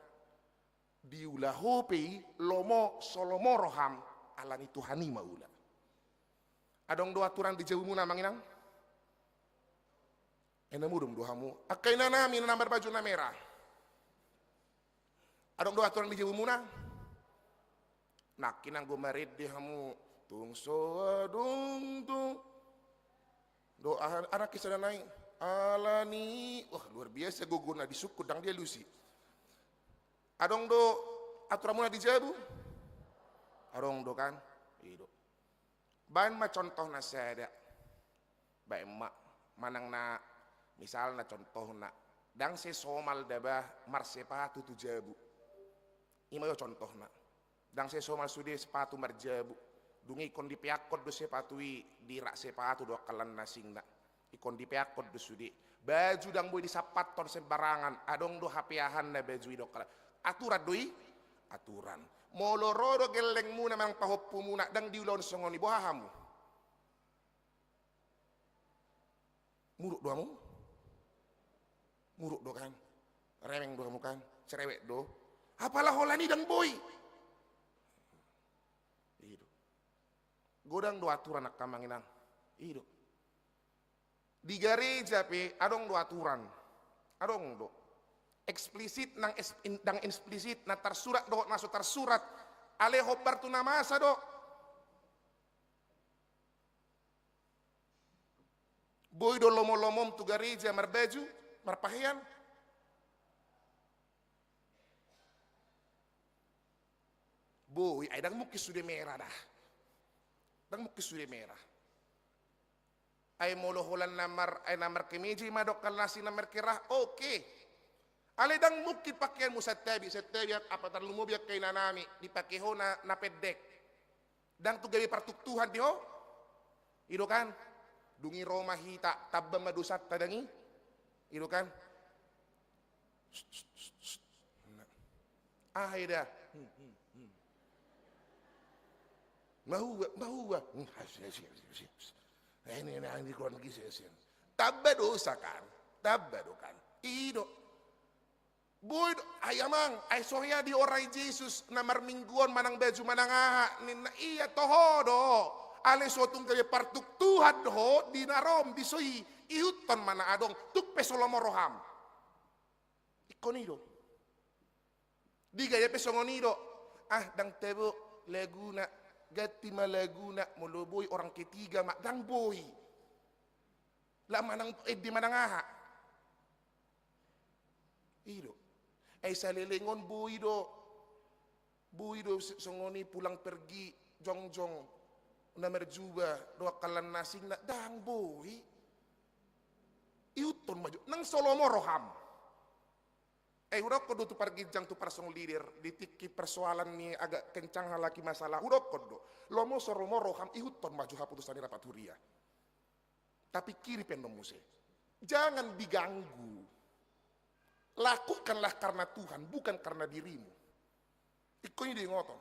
Diula ho pe i lomo so lomo roham, alani Tuhan i ma ula. Adong do aturan di jabumuna amang inang? Ai na modom do hamu. Angka ina nami na marbaju na merah. Adong do aturan di jabumuna? Nangkin anggo marende hamu, tung so adong do. Do aha, aha nangkin sada nai? Alani, wah, luar biasa gogona disungkun, ndang dialusi. Adong do aturanmuna di jabu? Adong do kan? I do. Baen ma contohna sada. Baen ma, manang na misalna contohna, ndang sai somal daba marsepatu tu jabu. I ma jo contohna. Ndang sai somal sude sepatu marjabu. Dung i ingkon dipeakkon do sepatu i di rak sepatu dohot angka na asingna. Ingkon dipeakkon do sude. Baju ndang boi disampathon sembarangan. Adong do hapeahanna baju i dohot angka na. Aturan do i? Aturan. Molo ro do gellengmuna manang pahompumuna ndang diulahon songon i, boha hamu? Muruk do hamu? Muruk do kan? Remeng do hamu kan? Cerewet do. Apala holan i ndang boi. I do. Godang do aturan angka amang inang. I do. Di gareja pe adong do aturan. Adong do. Eksplisit nang es-, in-, nang eksplisit na tarsurat dohot na so tarsurat. Alai hombar tu na masa do. Boi do lomo-lomom tu gareja marbaju, marpahean? Boi, ai ndang mungkin sude merah da. Ndang mungkin sude merah. Ai molo holan na mar-, ai na markemeja i ma dohot angka na asing na markerah, oke. Alai ndang mungkin pakeanmu santabi, santabi, apa tarlumobi angka ina nami, dipake ho na, na pendek. Ndang tu gabe partuktuhan di ho. I do kan? Dung i ro ma hita, tamba ma dosanta ndang i. I do kan? Aha i da? Mahua, mahua. Tamba dosa kan? Tamba do kan? I do. Boi do, ai amang, ai so hea diorai Jesus na marminggu on manang baju manang aha, ninna, ia toho do. Alai so tung gabe partuktuhan do ho di na ro di so i, ihuthon ma na adong, tung pe so lomo roham. Ingkon i do. Di gaja pe songon i do. Ah, ndang tabo laguna, ganti ma laguna, molo boi orang ketiga ma, ndang boi. Laho manang ende manang aha. I do. Ai saleleng on boi do. Boi do se-, songon i pulang pergi jongjong na marjuba dohot angka na asingna, ndang boi. Ihuthon ma jo nang so lomo roham. Eh, hudokkon do tu parginjang, tu parsongon leader, di tingki persoalan ni agak kencang halak i masalah, hudokkon do. Lomo so lomo roham, ihuthon ma jo haputusan ni rapat huria. Tapikiri pe annon muse. Jangan diganggu. Lakukanlah karena Tuhan, bukan karena dirimu. Ingkon i diingothon.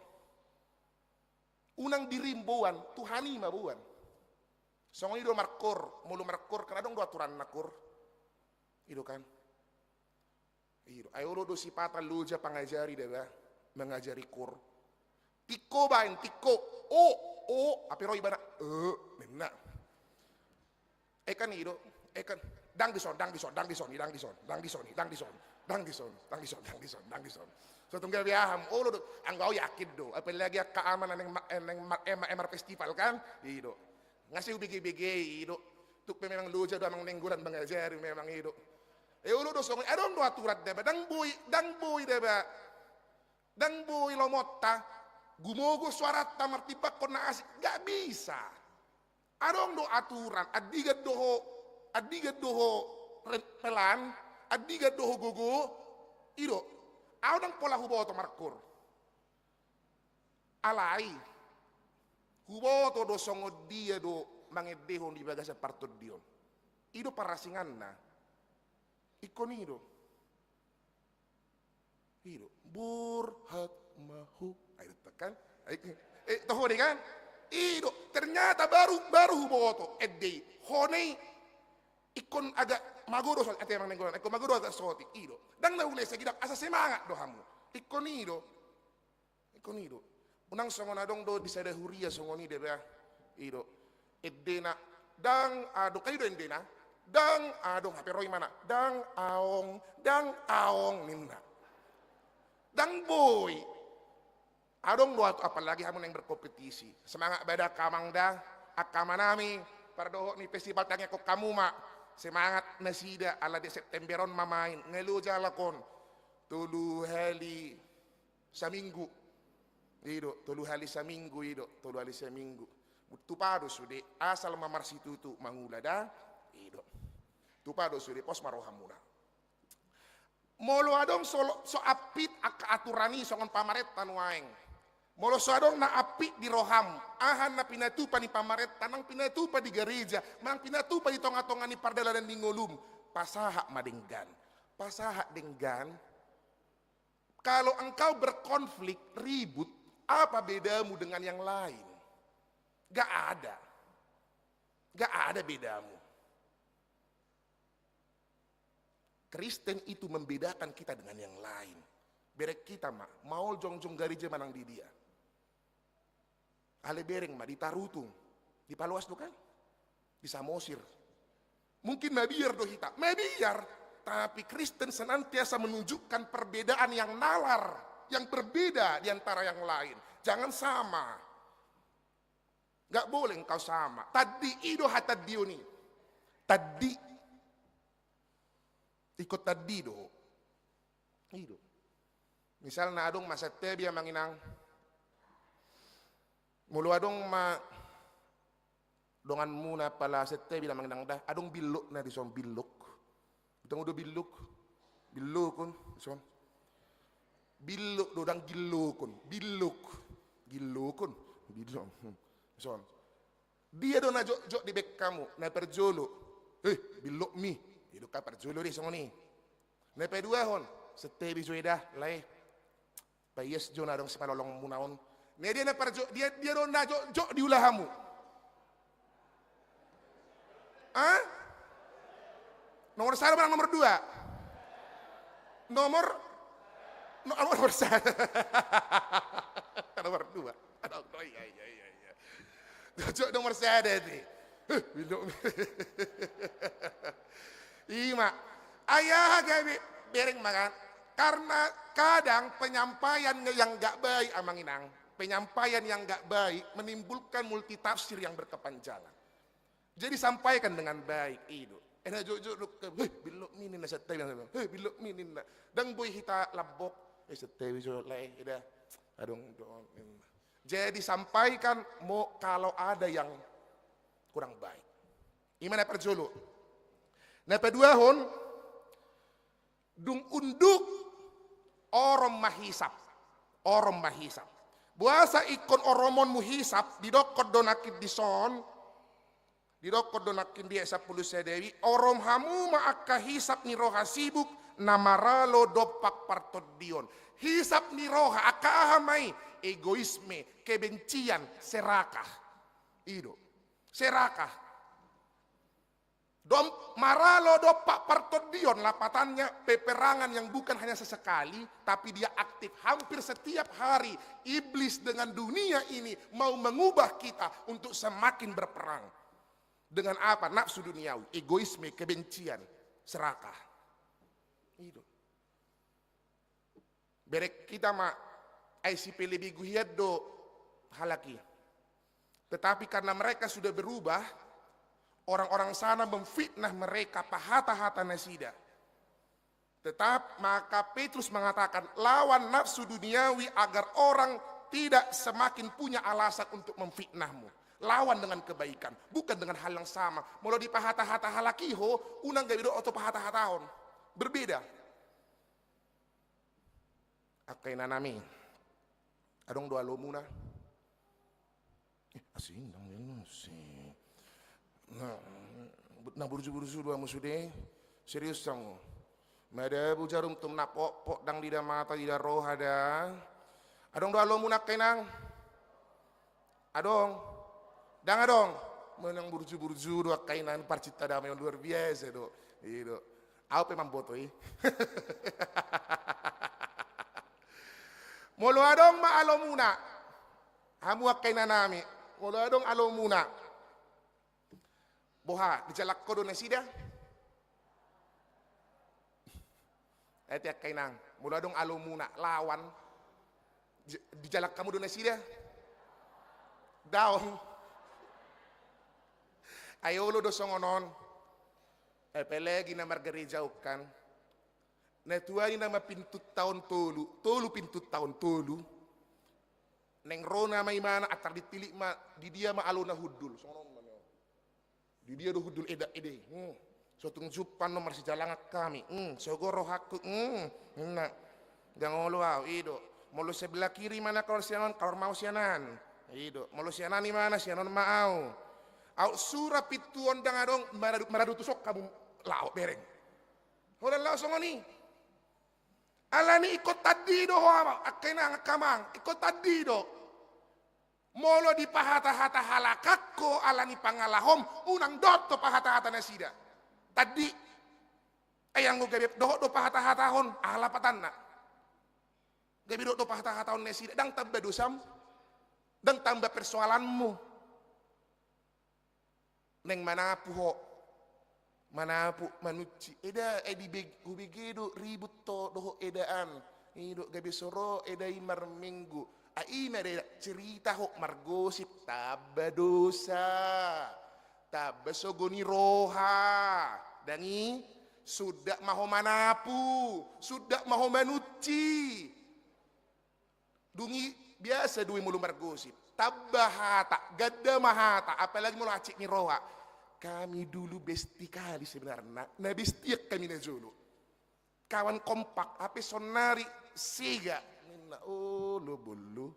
Unang dirim boan, Tuhan i ma boan. Songon i do markoor, molo markoor kan adong do aturanna koor. I do kan. I do. Ai olo do sipata loja pangajari da ba, mangajari koor. Tingko baen, tingko. O, o, hape ro ibana. E, ninna. E kan i do, e kan, dang dison, dang dison, dang dison, i dang dison, dang dison, i dang dison, dang dison, dang dison, dang dison, dang dison. So tung gabe aha, olo do, anggo au yakin do, apalagi angka aman naeng ma-, naeng ma-, ema-, ema marfestival kan, i do. Nga sai hubege-bege i do. Tung pe memang loja do Amang Nainggolan mangajari memang i do. E olo do songon i, adong do aturan da ba, dang boi, dang boi da ba. Dang boi lomonta, gumogo suaranta martimbangkon na asing, nggak bisa. Adong do aturan, andigan do ho, andigan do ho rem-, pelan, andigan do ho gogo, i do. Au dang pola huboto markoor. Alai, huboto do songon dia do mangendehon di bagasan partondion. I do parasinganna. Ingkon i do. I do, borhat ma ho. Ai do kan? Ai, eh, toho dei kan? I do, ternyata baru, baru huboto, ende i. Ho na i, ingkon agak magodang sotik, ate Amang Nainggolan, ingkon magodang agak sotik, i do. Dang na ule segidang, asa semangat do hamu. Ingkon i do. Ingkon i do. Unang songon adong do di sada huria songon i da ba. I do. Endena, dang adong, kan i do endena. Dang adong, hape ro imana. Dang aong, dang aong, ninna. Dang boi. Adong do atu-, apalagi hamu naeng berkompetisi. Semangat bada angka amang da, angka amanami, pardohot ni festival tangiangkon hamu ma. Semangat nasida, ala di September on ma main. Nga loja halak on. Tolu hali saminggu. I do, tolu hali saminggu, i do, tolu hali saminggu. Tupa do sude, asal ma marsitutu mangula da, i do. Tupa do sude, pos ma rohamuna. Molo adong so, so ampit angka aturan i songon pamarenta nuaeng. Molo so adong na ampit di roham, aha na pinatupa ni pamarenta, nang pinatupa di gareja, nang pinatupa di tonga-tonga ni pardalanan ni ngolum, pasahat ma denggan. Pasahat denggan. Kalau engkau berkonflik, ribut, apa bedamu dengan yang lain? Gak ada. Gak ada bedamu. Kristen itu membedakan kita dengan yang lain. Bereng hita ma, maol jongjong gareja manang di dia. Ale bereng ma, di Tarutung, di Paloas do kan? Di Samosir. Mungkin mabiar do hita, mabiar. Tapi Kristen senantiasa menunjukkan perbedaan yang nalar, yang berbeda di antara yang lain. Jangan sama. Nggak boleh engkau sama. Tandi, i do hatandion i. Tandi. Ingkon tandi do. I do. Misalna adong ma santabi, Amang Inang. Molo adong ma donganmuna pala santabi, Amang Inang da. Adong billokna dison, billok. Hutangku do billok. Billokon, dison. Billok do, dang gillokon. Billok. Gillokon. Billok. Dison. Dia do na jotjot dibaen hamu, na parjolo. Hei, billokmi. I do angka parjolo dei songon i. Na paduahon, santabi jo da, lae. Paias jo na adong simalolongmuna on. Na dia na parjo-, dia, dia do na jotjot diula hamu. Hah? Nomor sada manang nomor dua? Nomor, no-, nomor sada. Nomor dua. Adong do, iya, iya, iya, iya. Jotjot nomor sada dei. Heh, billok. I ma. Ai aha gabe, bereng ma kan. Karena kadang penyampaian yang nggak baik, Amang Inang, penyampaian yang nggak baik menimbulkan multitafsir yang berkepanjangan. Jadi sampaikan dengan baik, i do. Eh, na jotjot do, heh, billokmi ninna santabi, heh, billokmi ninna. Dang boi hita lambok, eh, santabi jo lae, i da. Adong do, ninna. Jadi sampaikan mo kalau ada yang kurang baik. I ma na parjolo. Na paduahon, dung unduk Orom ma hisap. Orom ma hisap. Boasa ingkon oromonmu hisap, didokkon do nangkin dison, didokkon do nangkin di ayat sampulu sada i, orom hamu ma angka hisap ni roha sibuk, na maralo dompak partondion. Hisap ni roha, angka aha ma i? Egoisme, kebencian, serakah. I do. Serakah. Dom-, maralo dompak partondion, lapatannya peperangan yang bukan hanya sesekali, tapi dia aktif hampir setiap hari. Iblis dengan dunia ini mau mengubah kita untuk semakin berperang. Dengan apa? Nafsu duniawi, egoisme, kebencian, serakah. I do. Bereng hita ma, ai sipelebegu hian do halak i. Tetapi karena mereka sudah berubah, orang-orang sana memfitnah mereka, pahata-hata nasida. Tetap maka Petrus mengatakan, lawan nafsu duniawi agar orang tidak semakin punya alasan untuk memfitnahmu. Lawan dengan kebaikan, bukan dengan hal yang sama. Molo dipahata-hata halak i ho, unang gabe dohot tu pahata-hatahon. Berbeda. Angka inanami, adong do alomuna? Eh, asing, dang, dang, asing. Na, na burju-burju do hamu sude. Serius hamu. Madabu jarum tum na pokpok, dang dida mata, dida roha da. Adong do alomuna angka inang? Adong? Dang adong? Manang burju-burju do angka inang, parcinta damai on luar biasa do. I do. Au pe mamboto i. Molo adong ma alomuna, hamu angka inanami, molo adong alomuna, boha, dijalang ho do nasida? Ate angka inang, molo adong alomuna lawan, di-, dijalang hamu do nasida? Daong. Ai olo do songon on. Apalagi na margareja on kan. Na tuani nama pintunta on tolu, tolu pintunta on tolu. Naeng ro nama imana, antar ditilik ma, di dia ma alona hundul. Songon on ma. Di dia do hundul eda, eda i. Hmm. So tung jumpang on marsijalangan hami. Hmm. Sogo rohangku. Hmm. Ninna. Dang olo au, i do. Molo sebelah kiri imana kaluar sian on, kaluar ma au sian an. I do. Molo sian an imana, sian on ma au. Au sura pintu on dang adong, maradu, maradu tu son hamu laho bereng. Holan laho songon i. Alani ingkon tandi do ho, angka inang, angka amang, ingkon tandi do. Molo dipahata-hata halak ho alani pangalahom, unang dohot do pahata-hata nasida. Tandi. Ai anggo gabe dohot do pahata-hatahon, aha lapatanna? Gabe dohot do pahata-hatahon nasida, dang tamba dosam, dang tamba persoalanmu. Naeng manapu ho, manapu, manunci. Eda, eda i beg-, hubege do ribut ho dohot eda an. I do gabe so ro eda i marminggu. Ai i ma eda, cerita ho, margosip, tamba dosa. Tamba sogo ni roha. Dang i, sundat ma ho manapu, sundat ma ho manunci. Dung i biasa do i molo margosip. Tamba hata, ganda ma hata, apalagi molo hansit ni roha. Kami dulu besti kali sebenarna, na bestian hami najolo. Kawan kompak, hape saonnari sega. Ninna, olo bollu.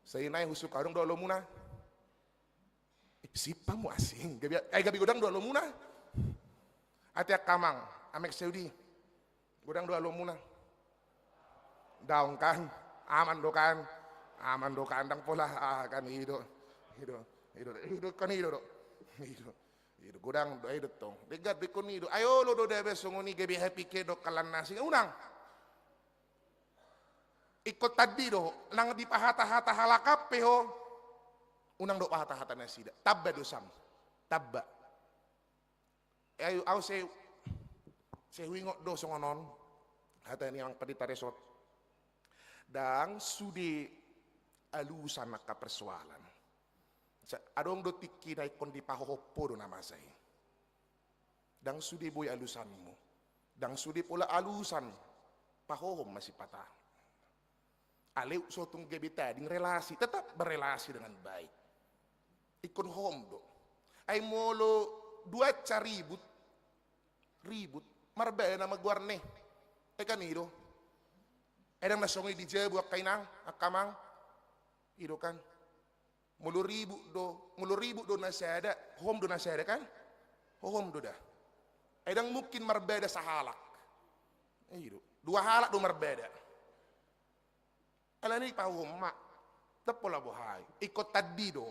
Sai nai husuk, adong do alomuna? Eh, sip hamu asing. Gabe, eh, gabe godang do alomuna? Ate angka amang, amek Saudi. Godang do alomuna? Daong kan? Aman do kan? Aman do kan? Dang pola, ah, kan i do. I do. I do. I do kan i do do. I do. I do. Godang do, i do tong. Degat do ingkon i do. Ai olo do da be songon i gabe happy ke do kalan nasi. Unang. Ingkon tandi do, nang dipahata-hata halak an pe ho, unang do pahata-hata nasida. Tamba dosam. Tamba. Ai, au sai, sai huingot do songon on, hata ni amang pandita resort. Dang sude alusan angka persoalan. Sa-, adong do tingki na ingkon dipahohom ho do na masa i. Dang sude boi alusanmu. Dang sude pola alusan. Pahohom ma sipata. Alai so tung gabe tading relasi, tetap berrelasi dengan baik. Ingkon hohom do. Ai molo duansa ribut, ribut, marbana ma goarna i. Ai kan i do. Ai ndang na songon i di jabu angka inang, angka amang. I do kan. Molo ribut do, molo ribut do na sada, hohom do na sada kan? Hohom do da. Ai ndang mungkin marbada sahalak. I do. Dua halak do marbada. Alani i pahohom ma. Ndang pola boha i. Ingkon tandi do.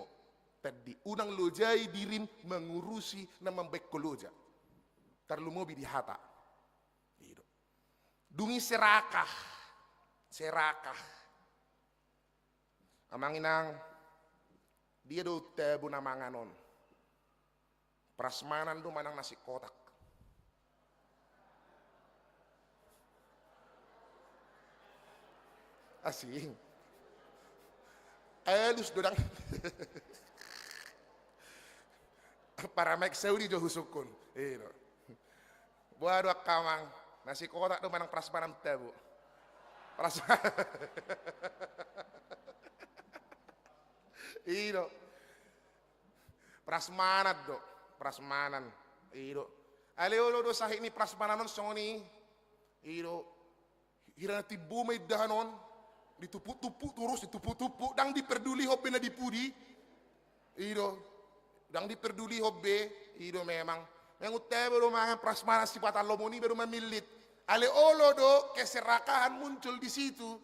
Tandi. Unang lojai dirim mengurusi na mambahen ho loja. Tarlumobi di hata. I do. Dung i serakah. Serakah. Amang inang, dia do tabo na mangan on? Prasmanan do manang nasi kotak? Asing. Alus do ndang. Paramaik Saudi jo husungkun. I do. Boha do angka amang, nasi kotak do manang prasmanan tabo? Prasmanan. I do. Prasmanan do, prasmanan. I do. Alai olo do sahit ni prasmanan on songon i. I do. Hira na timbo ma indahan on, ditumpuk-tumpuk torus, ditumpuk-tumpuk, ndang diperdulihon be na di pudi. I do. Ndang diperdulihon be. I do memang. Memang unang tabo do mangan prasmanan sipata lomo niba do mamillit. Alai olo do keserakahan muncul di situ.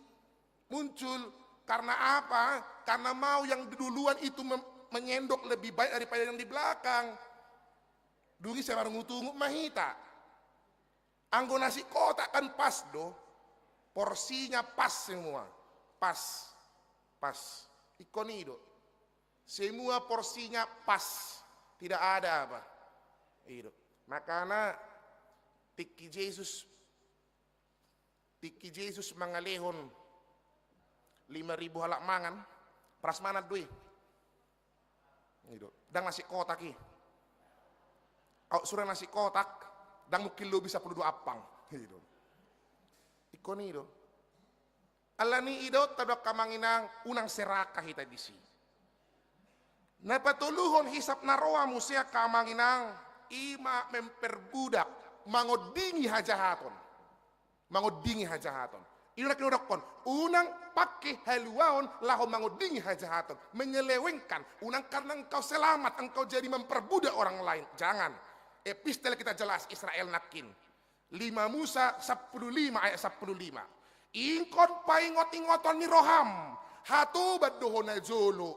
Muncul. Karena apa? Karena mau yang duluan itu mem-, menyendok lebih baik daripada yang di belakang. Dung i sai marungut-ungut ma hita. Anggo nasi kotak kan pas do. Porsinya pas semua. Pas. Pas. Ingkon i do. Semua porsinya pas. Tidak ada apa. I do. Makana tingki Jesus Tingki Jesus mangalehon lima ribu halak mangan, prasmanan do i. I do. Ndang nasi kotak i. Aut sura nasi kotak, ndang mungkin lobi sampulu dua ampang. I do. Ingkon i do. Alani i do, tabo angka amang inang, unang serakah hita disi. Na patoluhon hisap na roa muse angka amang inang, i ma memperbudak, mangondingi hajahaton. Mangondingi hajahaton. I do na hudok on, unang pake haluaon laho mangondingi hajahaton. Menyelewengkan, unang karena engkau selamat, engkau jadi memperbudak orang lain. Jangan. Epistel kita jelas, Israel nangkin. Lima Musa sampulu lima ayat sampulu lima. Ingkon paingot-ingoton ni roham, hatoban do ho najolo,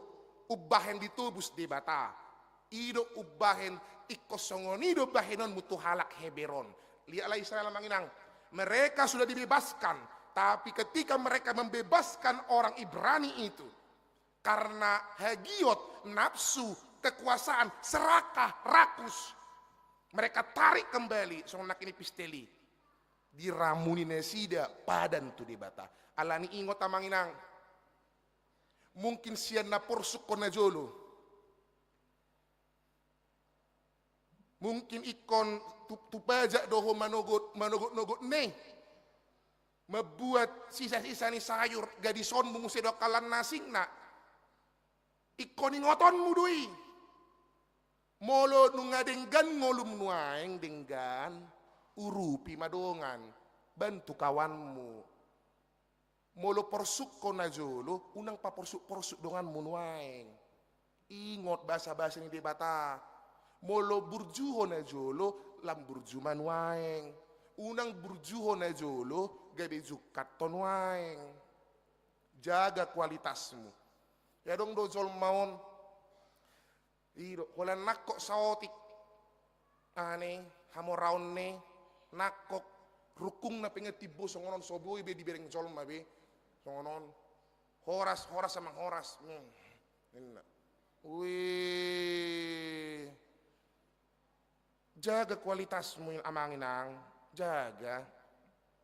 umbahen ditobus Debata. I do umbahen ingkon songon i do bahenonmu tu halak Heber on. Lihatlah Israel amang inang. Mereka sudah dibebaskan, tapi ketika mereka membebaskan orang Ibrani itu, karena hagiot, nafsu, kekuasaan, serakah, rakus, mereka tarik kembali, songon nangkin epistel i. Diramuni nasida padan tu Debata. Alani ingot amang inang. Mungkin sian na porsuk ho najolo. Mungkin ingkon tu, tu pajak do ho manogot, manogot-nogot ne. Mambuat sisa-sisa ni sayur, gadisonmu muse do angka lan na asingna. Ingkon ingotonmu do i. Molo nunga denggan ngolum nuaeng, denggan, urupi ma dongan, bantu kawanmu. Molo porsuk ho najolo, unang paporsuk-porsuk donganmu nuaeng. Ingot basa-basa ni Debata. Molo burju ho najolo, lam burju ma nuaeng. Unang burju ho najolo, gabe jungkat ho nuaeng. Jaga kualitasmu. Ia adong do jolma on. I do, holan nangkok saotik. Aha ni, hamoraon ni, nangkok, rungkungna pe nga timbo songon on, so boi be dibereng jolma be. Songon on. Horas, horas amang, horas. Hmm. Ninna. Wih. Jaga kualitasmu, amang inang. Jaga.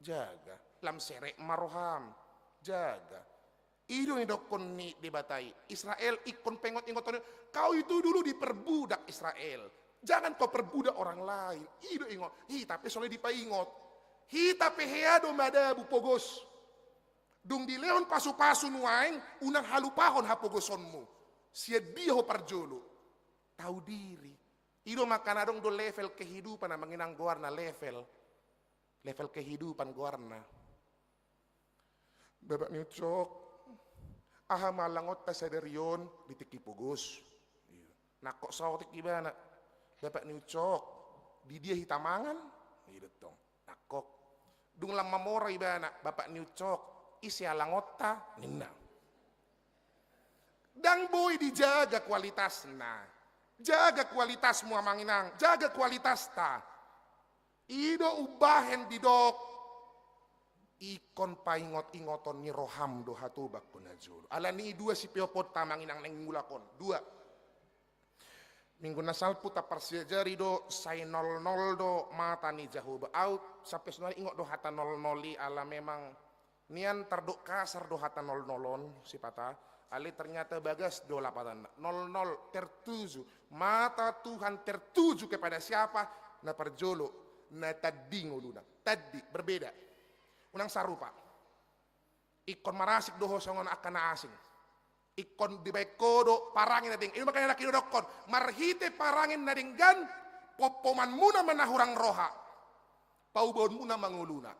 Jaga. Lam serep ma roham. Jaga. I do nidokkon ni Debata i. Israel ingkon paingot-ingoton. Kau itu dulu diperbudak, Israel. Jangan kau perbudak orang lain. I do ingot. Hita pe songon i dipaingot. Hita pe hea do madabu pogos. Dung dilehon pasu-pasu nuaeng, unang halupahon hapogosonmu. Sian dia ho parjolo? Tahu diri. I do makana adong do level kehidupan, amang inang, goarna level. Level kehidupan goarna. Bapak ni Ucok, aha ma langonta sadari on? Di tingki pogos. Nangkok saotik ibana. Bapak ni Ucok, di dia hita mangan? Nangkok. Dung lam mamora ibana, Bapak ni Ucok, ise langonta? Ninna. Ndang boi dijaga kualitasna. Jaga kualitasmu amang inang, jaga kualitasta. I do umbahen didok, ingkon paingot-ingoton ni roham do hatobang na jolo. Alani i dua sipeoponta amang inang naeng mulak on. Dua. Minggu na salpu taparsiajari do, sai nolnol do mata ni Jahowa. Au sampe sonari ingot do hata nolnol i, ala memang nian tardok kasar do hata nolnol on sipata, alai ternyata bagas do lapatanna. Nolnol, tertuju. Mata Tuhan tertuju kepada siapa? Na parjolo, na tandi ngoluna. Tandi, berbeda. Unang sarupa. Ingkon marasing do ho songon angka na asing. Ingkon dibaen ho do parange na denggan. I do makana nangkin didokkon, marhite parange na denggan, pompomanmuna ma na hurang roha, paubaonmuna ma ngoluna.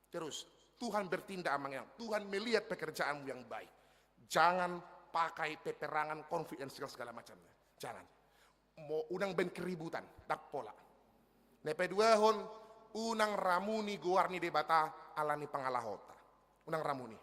Terus, Tuhan bertindak amang inang. Tuhan melihat pekerjaanmu yang baik. Jangan pakai peperangan, konflik, dan segala, segala macamnya. Jangan. Mo unang baen keributan, ndang pola. Na paduahon, unang ramuni goar ni Debata alani pangalahonta. Unang ramuni.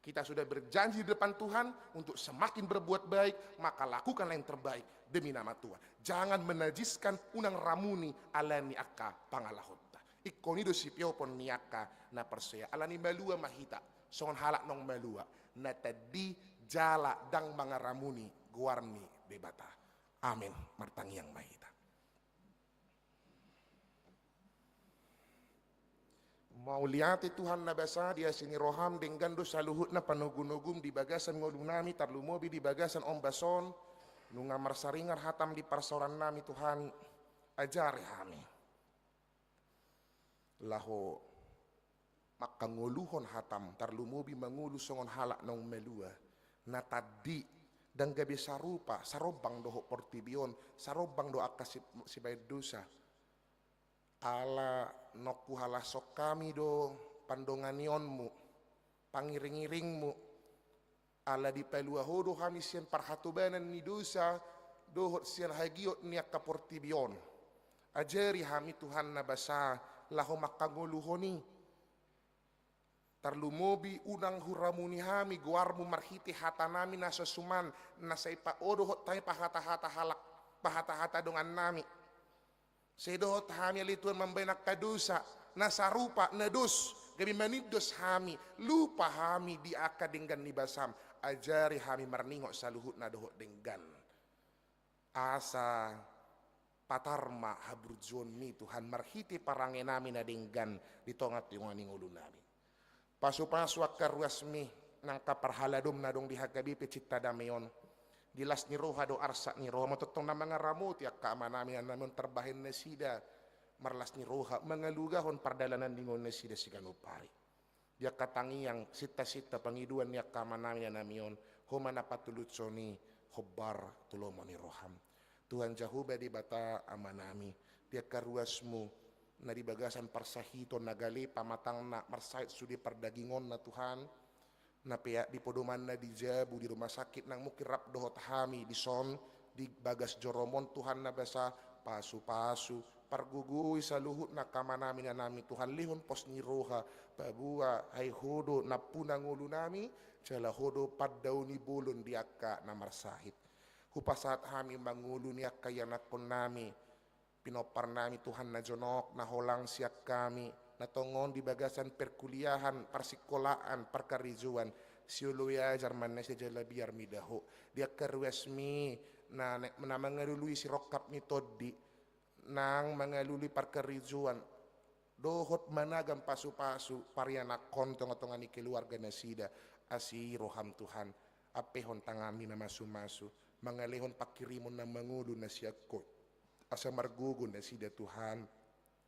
Kita sudah berjanji di depan Tuhan untuk semakin berbuat baik, maka lakukanlah yang terbaik demi nama Tuhan. Jangan menajiskan, unang ramuni alani angka pangalahonta. Ingkon i do sipeopon ni angka na porsea, alani malua ma hita songon halak naung malua, na tandi jala ndang mangaramuni goar ni Debata. Amen. Martangiang ma hita. Mauliate Tuhan na basa, di asi ni roham denggan do saluhutna panogunogum di bagasan ngolunami, tarlumobi di bagasan ombas on. Nunga marsaringar hatam di parsaorannami Tuhan, ajari hami laho mangkangoluhon hatam, tarlumobi mangolu songon halak naung malua, na tandi, ndang gabe sarupa, sarombang dohot portibi on, sarombang do angka si-, sibaen dosa. Ala naung huhalashon hami do pandonganionmu, pangiringiringmu, ala dipalua ho do hami sian parhatobanan ni dosa dohot sian hagiot ni angka portibi on. Ajari hami Tuhan na basa, laho mangkangoluhon i. Tarlumobi unang huramuni hami goarmu marhite hatanami na so suman, na sai pa-, o dohot hami pahatahata halak, pahatahata dongannami. Sai dohot hami ale Tuhan mambaen angka dosa na sarupa, na dos, gabe manindos hami, lupa hami di angka denggan ni basam. Ajari hami marningot saluhutna dohot denggan. Asa patar ma haburjuonmi Tuhan marhite parangenami na denggan di tongatonga ni ngolunami. Pasupasu angka ruasmi, nang angka parhaladom na adong di H K B P Cinta Damai on. Di las ni roha dohot arsak ni roha ma tongtong na mangaramoti angka amanami inanami on, tarbahen nasida marlas ni roha mangalugahon pardalanan ni ngolu nasida siganup ari. Di angka tangiang, sintasinta, pangidoan ni angka amanami inanami on, Ho ma na patulushon i hombar tu lomo ni roham. Tuhan Jahowa Debata Amanami, di angka ruasmu na di bagasan parsahiton, na gale pamatangna, marsahit sude pardagingonna Tuhan, na peak di podomanna di jabu, di rumah sakit, nang mungkin rap dohot hami dison, di bagas jorom on Tuhan na basa, pasupasu, pargogoi saluhutna angka amanami inanami Tuhan, lehon pos ni roha, paboa ai Ho do nampuna ngolunami, jala Ho do pandao ni bolon di angka na marsahit. Hupasahat hami ma ngolu ni angka ianakkonnami, pinomparnami Tuhan na jonok, na holang sian hami, na tongon di bagasan perkuliahan, parsingkolaan, parkarejoan, sioloi ajar ma nasida jala biar mida Ho. Di angka ruasmi, na, na mangalului sirongkap ni tondi, nang mangalului parkarejoan, dohot managam pasupasu parianakhon tongatonga ni keluarga nasida, asi roham Tuhan, ampehon tanganmi na masumasu, mangalehon panghirimon na mangolu na sian Ho, asa margogo nasida Tuhan,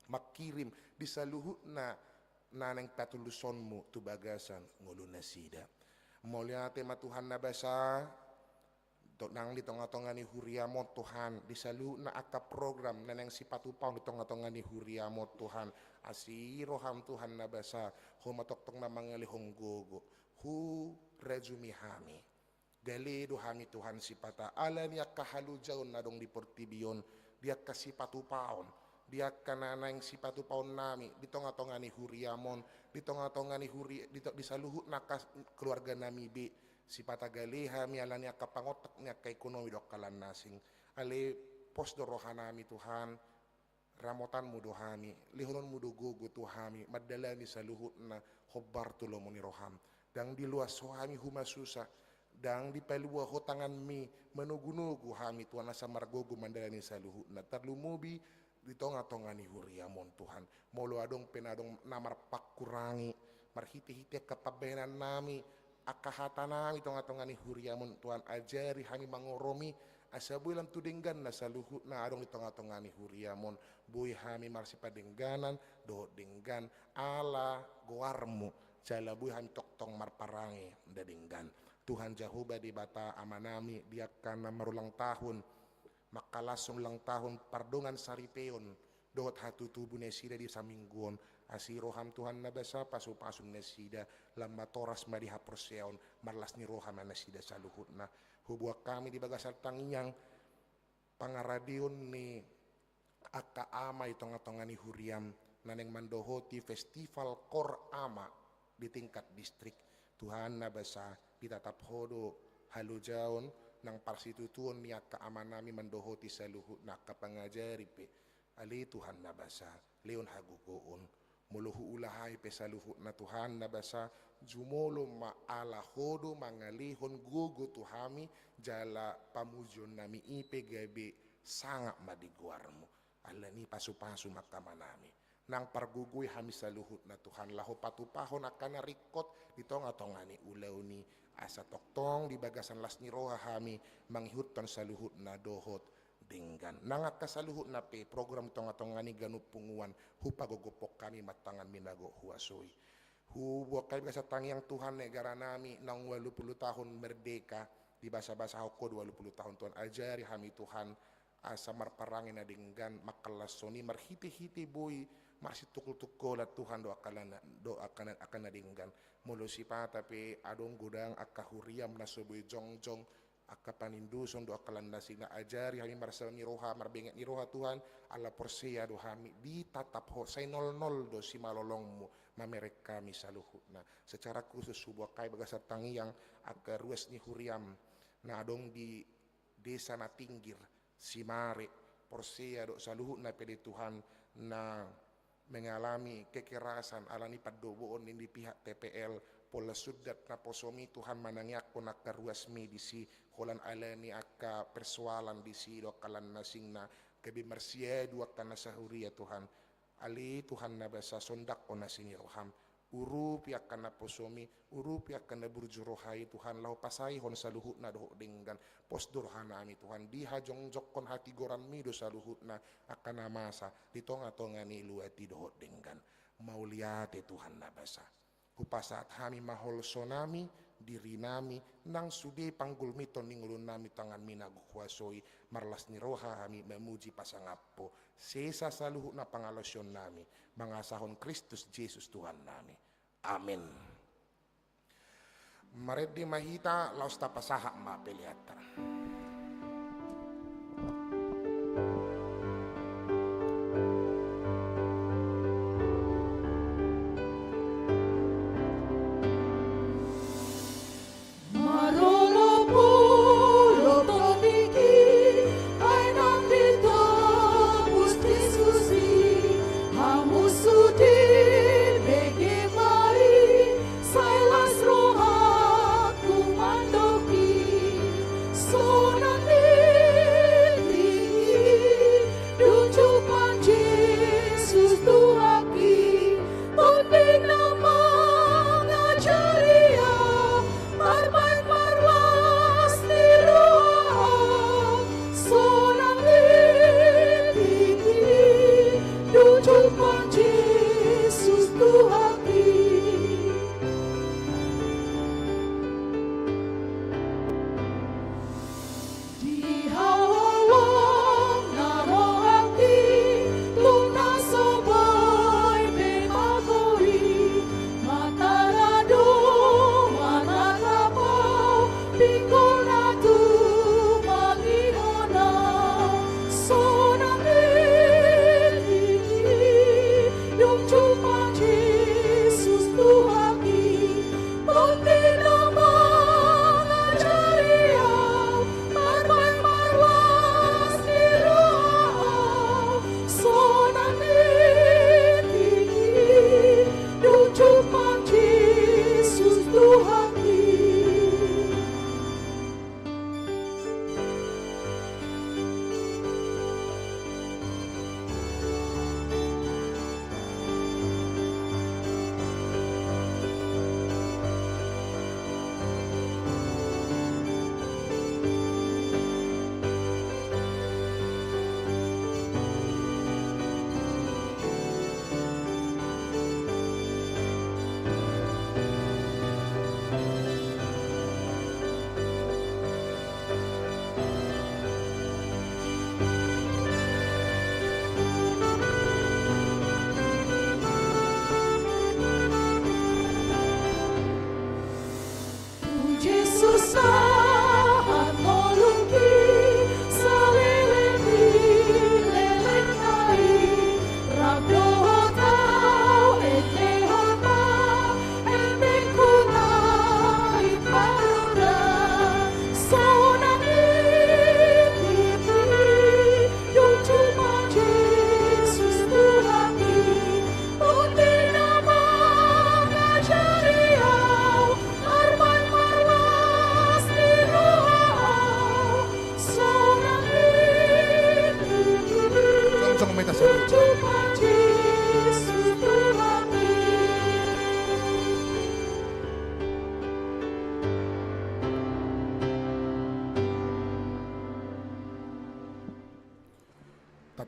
manghirim di saluhutna na naeng patulushonmu tu bagasan ngolu nasida. Mauliate ma Tuhan na basa, Tong nang di tonga-tonga ni huriam on Tuhan, di saluhutna angka program na naeng sipatupaon di tonga-tonga ni huriam on Tuhan. Asi roham Tuhan na basa, Ho ma tongtong na mangalehon gogo. Hurajumi hami. Gale do hami Tuhan sipata, ala ni angka halojaon na adong di portibi on, di angka sipatupaon, di angka na naeng sipatupaon nami, di tonga-tonga ni huriam on, di tonga-tonga ni huri, di to-, di saluhutna angka keluarga nami be, sipata gale hami ala ni angka pangontak ni angka ekonomi dohot angka lan na asing. Ale pos do roha nami Tuhan, ramotanmu do hami, lehononmu do gogo tu hami, mandalani saluhutna hombar tu lomo ni roham. Ndang diloas Ho hami humasusa, ndang dipalua Ho tanganmi manogu-nogu hami Tuhan asa margogo mandalani saluhutna. Tarlumobi di tonga-tonga ni huriam on Tuhan. Molo adong pe na adong na marpangkurangi, marhite-hite angka pambahenan nami, angka hata nami tonga-tonga ni huriam on Tuhan, ajari hami mangoromi, asa boi lam tu denggan na saluhutna adong di tonga-tonga ni huriam on, boi hami marsipadengganan dohot denggan ala goarmu, jala boi hami tongtong marparange na denggan. Tuhan Jahowa Debata Ama nami, di angka na marulang tahun, mangkalashon ulang tahun pardongan saripeon dohot hatutubu nasida di saminggu on. Asi roham Tuhan na basa, pasu-pasu nasida, lam matoras ma di haporseaon, marlas ni roha ma nasida saluhutna. Huboan hami di bagasan tangiang pangaradeon ni angka ama i tonga-tonga ni huriam na naeng mandohoti festival Kor Ama di tingkat distrik. Tuhan na basa, ditatap Ho do halojaon nang parsitutuon ni angka ama nami mandohoti saluhutna angka pangajari pe. Ale Tuhan na basa, lehon hagogoon. Molo huulahai pe saluhutna Tuhan na basa, jumolo ma ala Ho do mangalehon gogo tu hami, jala pamujion nami i pe gabe sangap ma di goarmu. Ala ni pasu-pasu ma angka ama nami. Nang pargogoi hami saluhutna Tuhan, laho patupahon angka na ringkot di tonga-tonga ni ulaon i, asa tongtong di bagasan las ni roha hami mangihuthon saluhutna dohot denggan. Nang angka saluhutna pe program di tonga-tonga ni ganup punguan, hupagogophon hami ma tanganmi na gok huaso i. Huboan hami bagasan tangiang Tuhan negara nami naung ualu pulu tahun merdeka, dibasa-basahon Ho do ualu pulu tahun Tuhan, ajari hami Tuhan, asa marparange na denggan, mangkalashon i marhite-hite boi marsitungkol-tungkolan Tuhan dohot angka na, dohot angka na, angka na denggan. Molo sipata pe adong godang angka huriam na so boi jongjong, angka panindoson dohot angka lan na asing, na ajari hami marsaor ni roha, marbenget ni roha Tuhan, ala porsea do hami, ditatap Ho, sai nolnol do simalolongmu mamereng hami saluhutna. Secara khusus huboan hami bagasan tangiang angka ruas ni huriam na adong di desa na pinggir, Simare, porsea dohot saluhutna pe di Tuhan na mengalami kekerasan ala ni pandoboon ni di pihak T P L, pola sundat naposomi Tuhan manangiangkon angka ruas mi disi, holan ala ni angka persoalan disi dohot angka lan na asing na gabe marsiadu angka na sahuria Tuhan. Ale Tuhan na basa, sondanghon asi ni roham, urupi angka naposomi, urupi angka na burju roha i Tuhan, laho pasaehon saluhutna dohot denggan. Pos do roha nami Tuhan, dihajongjongkon hatigoranmi do saluhutna angka na masa di tonga-tonga ni luat i dohot denggan. Mauliate Tuhan na basa. Hupasahat hami ma holso nami, diri nami, nang sude panggulmiton ni ngolu nami tanganmi na gok huaso i, marlas ni roha hami mamuji pasangap Ho. Sesa saluhutna pangalaosion nami, mangasahon Kristus Jesus Tuhan nami. Amen. Marende ma hita, laos tapasahat ma peleanta.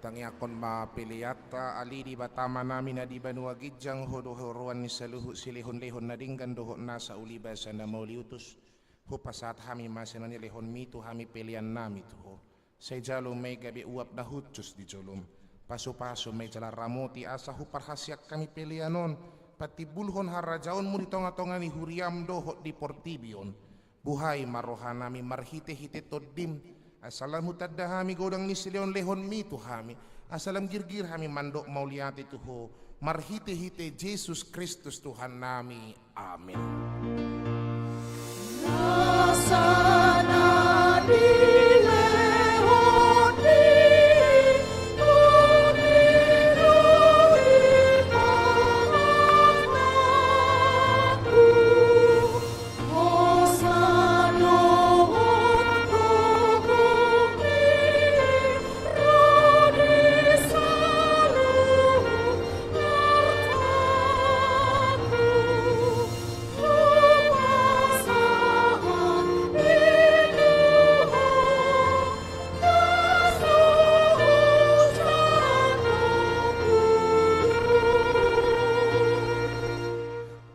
Tangiangkon ma peleanta. Ale Debata Amanami na di banua ginjang, Ho do haroan ni saluhut silehonlehon na denggan dohot nasa ulibasan na mauliutus. Hupasahat hami ma sian na nilehonMi tu hami peleannami tu Ho. Sai jalo ma i gabe uap na hushus di jolom. Pasupasu ma i jala ramoti asa huparhaseang hami pelean on. Patimbulhon harajaonMu di tongatonga ni huriaM dohot di portibi on. Buhai ma rohanami marhitehite TondiM, asa lam hutanda hami godang ni silehonlehonMi tu hami, asa lam girgir hami mandok mauliate tu Ho, marhitehite Jesus Kristus Tuhannami. Amen.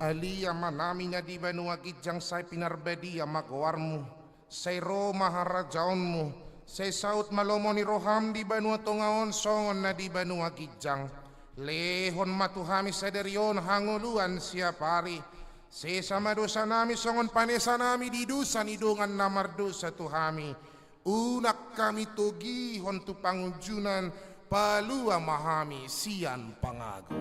Ale Amanami na di banua ginjang, sai pinarbadia ma goarMu. Sai ro ma harajaonMu. Sai saut ma lomo ni rohaM di banua tonga on songon na di banua ginjang. Lehon ma tu hami sadari on hangoluan siapari. Sesa ma dosanami songon panesanami di dosa ni dongan na mardosa tu hami. Unang hami togihon tu pangunjunan, palua ma hami sian pangago.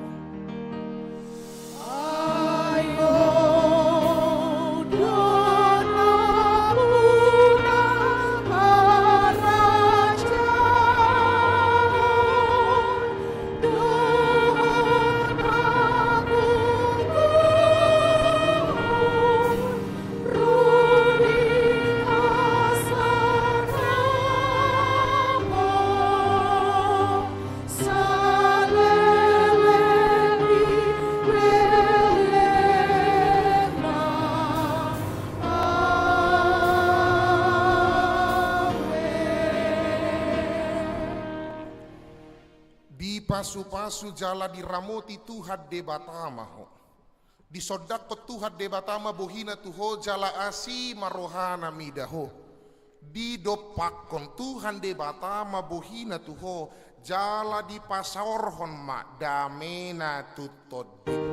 Dipasupasu jala diramoti Tuhan Debata ma ho. Disondangkon Tuhan Debata ma bohiNa tu ho jala asi ma rohaNa mida ho. Didompakkon Tuhan Debata ma bohiNa tu ho jala dipasaorhon ma dameNa tu tondim.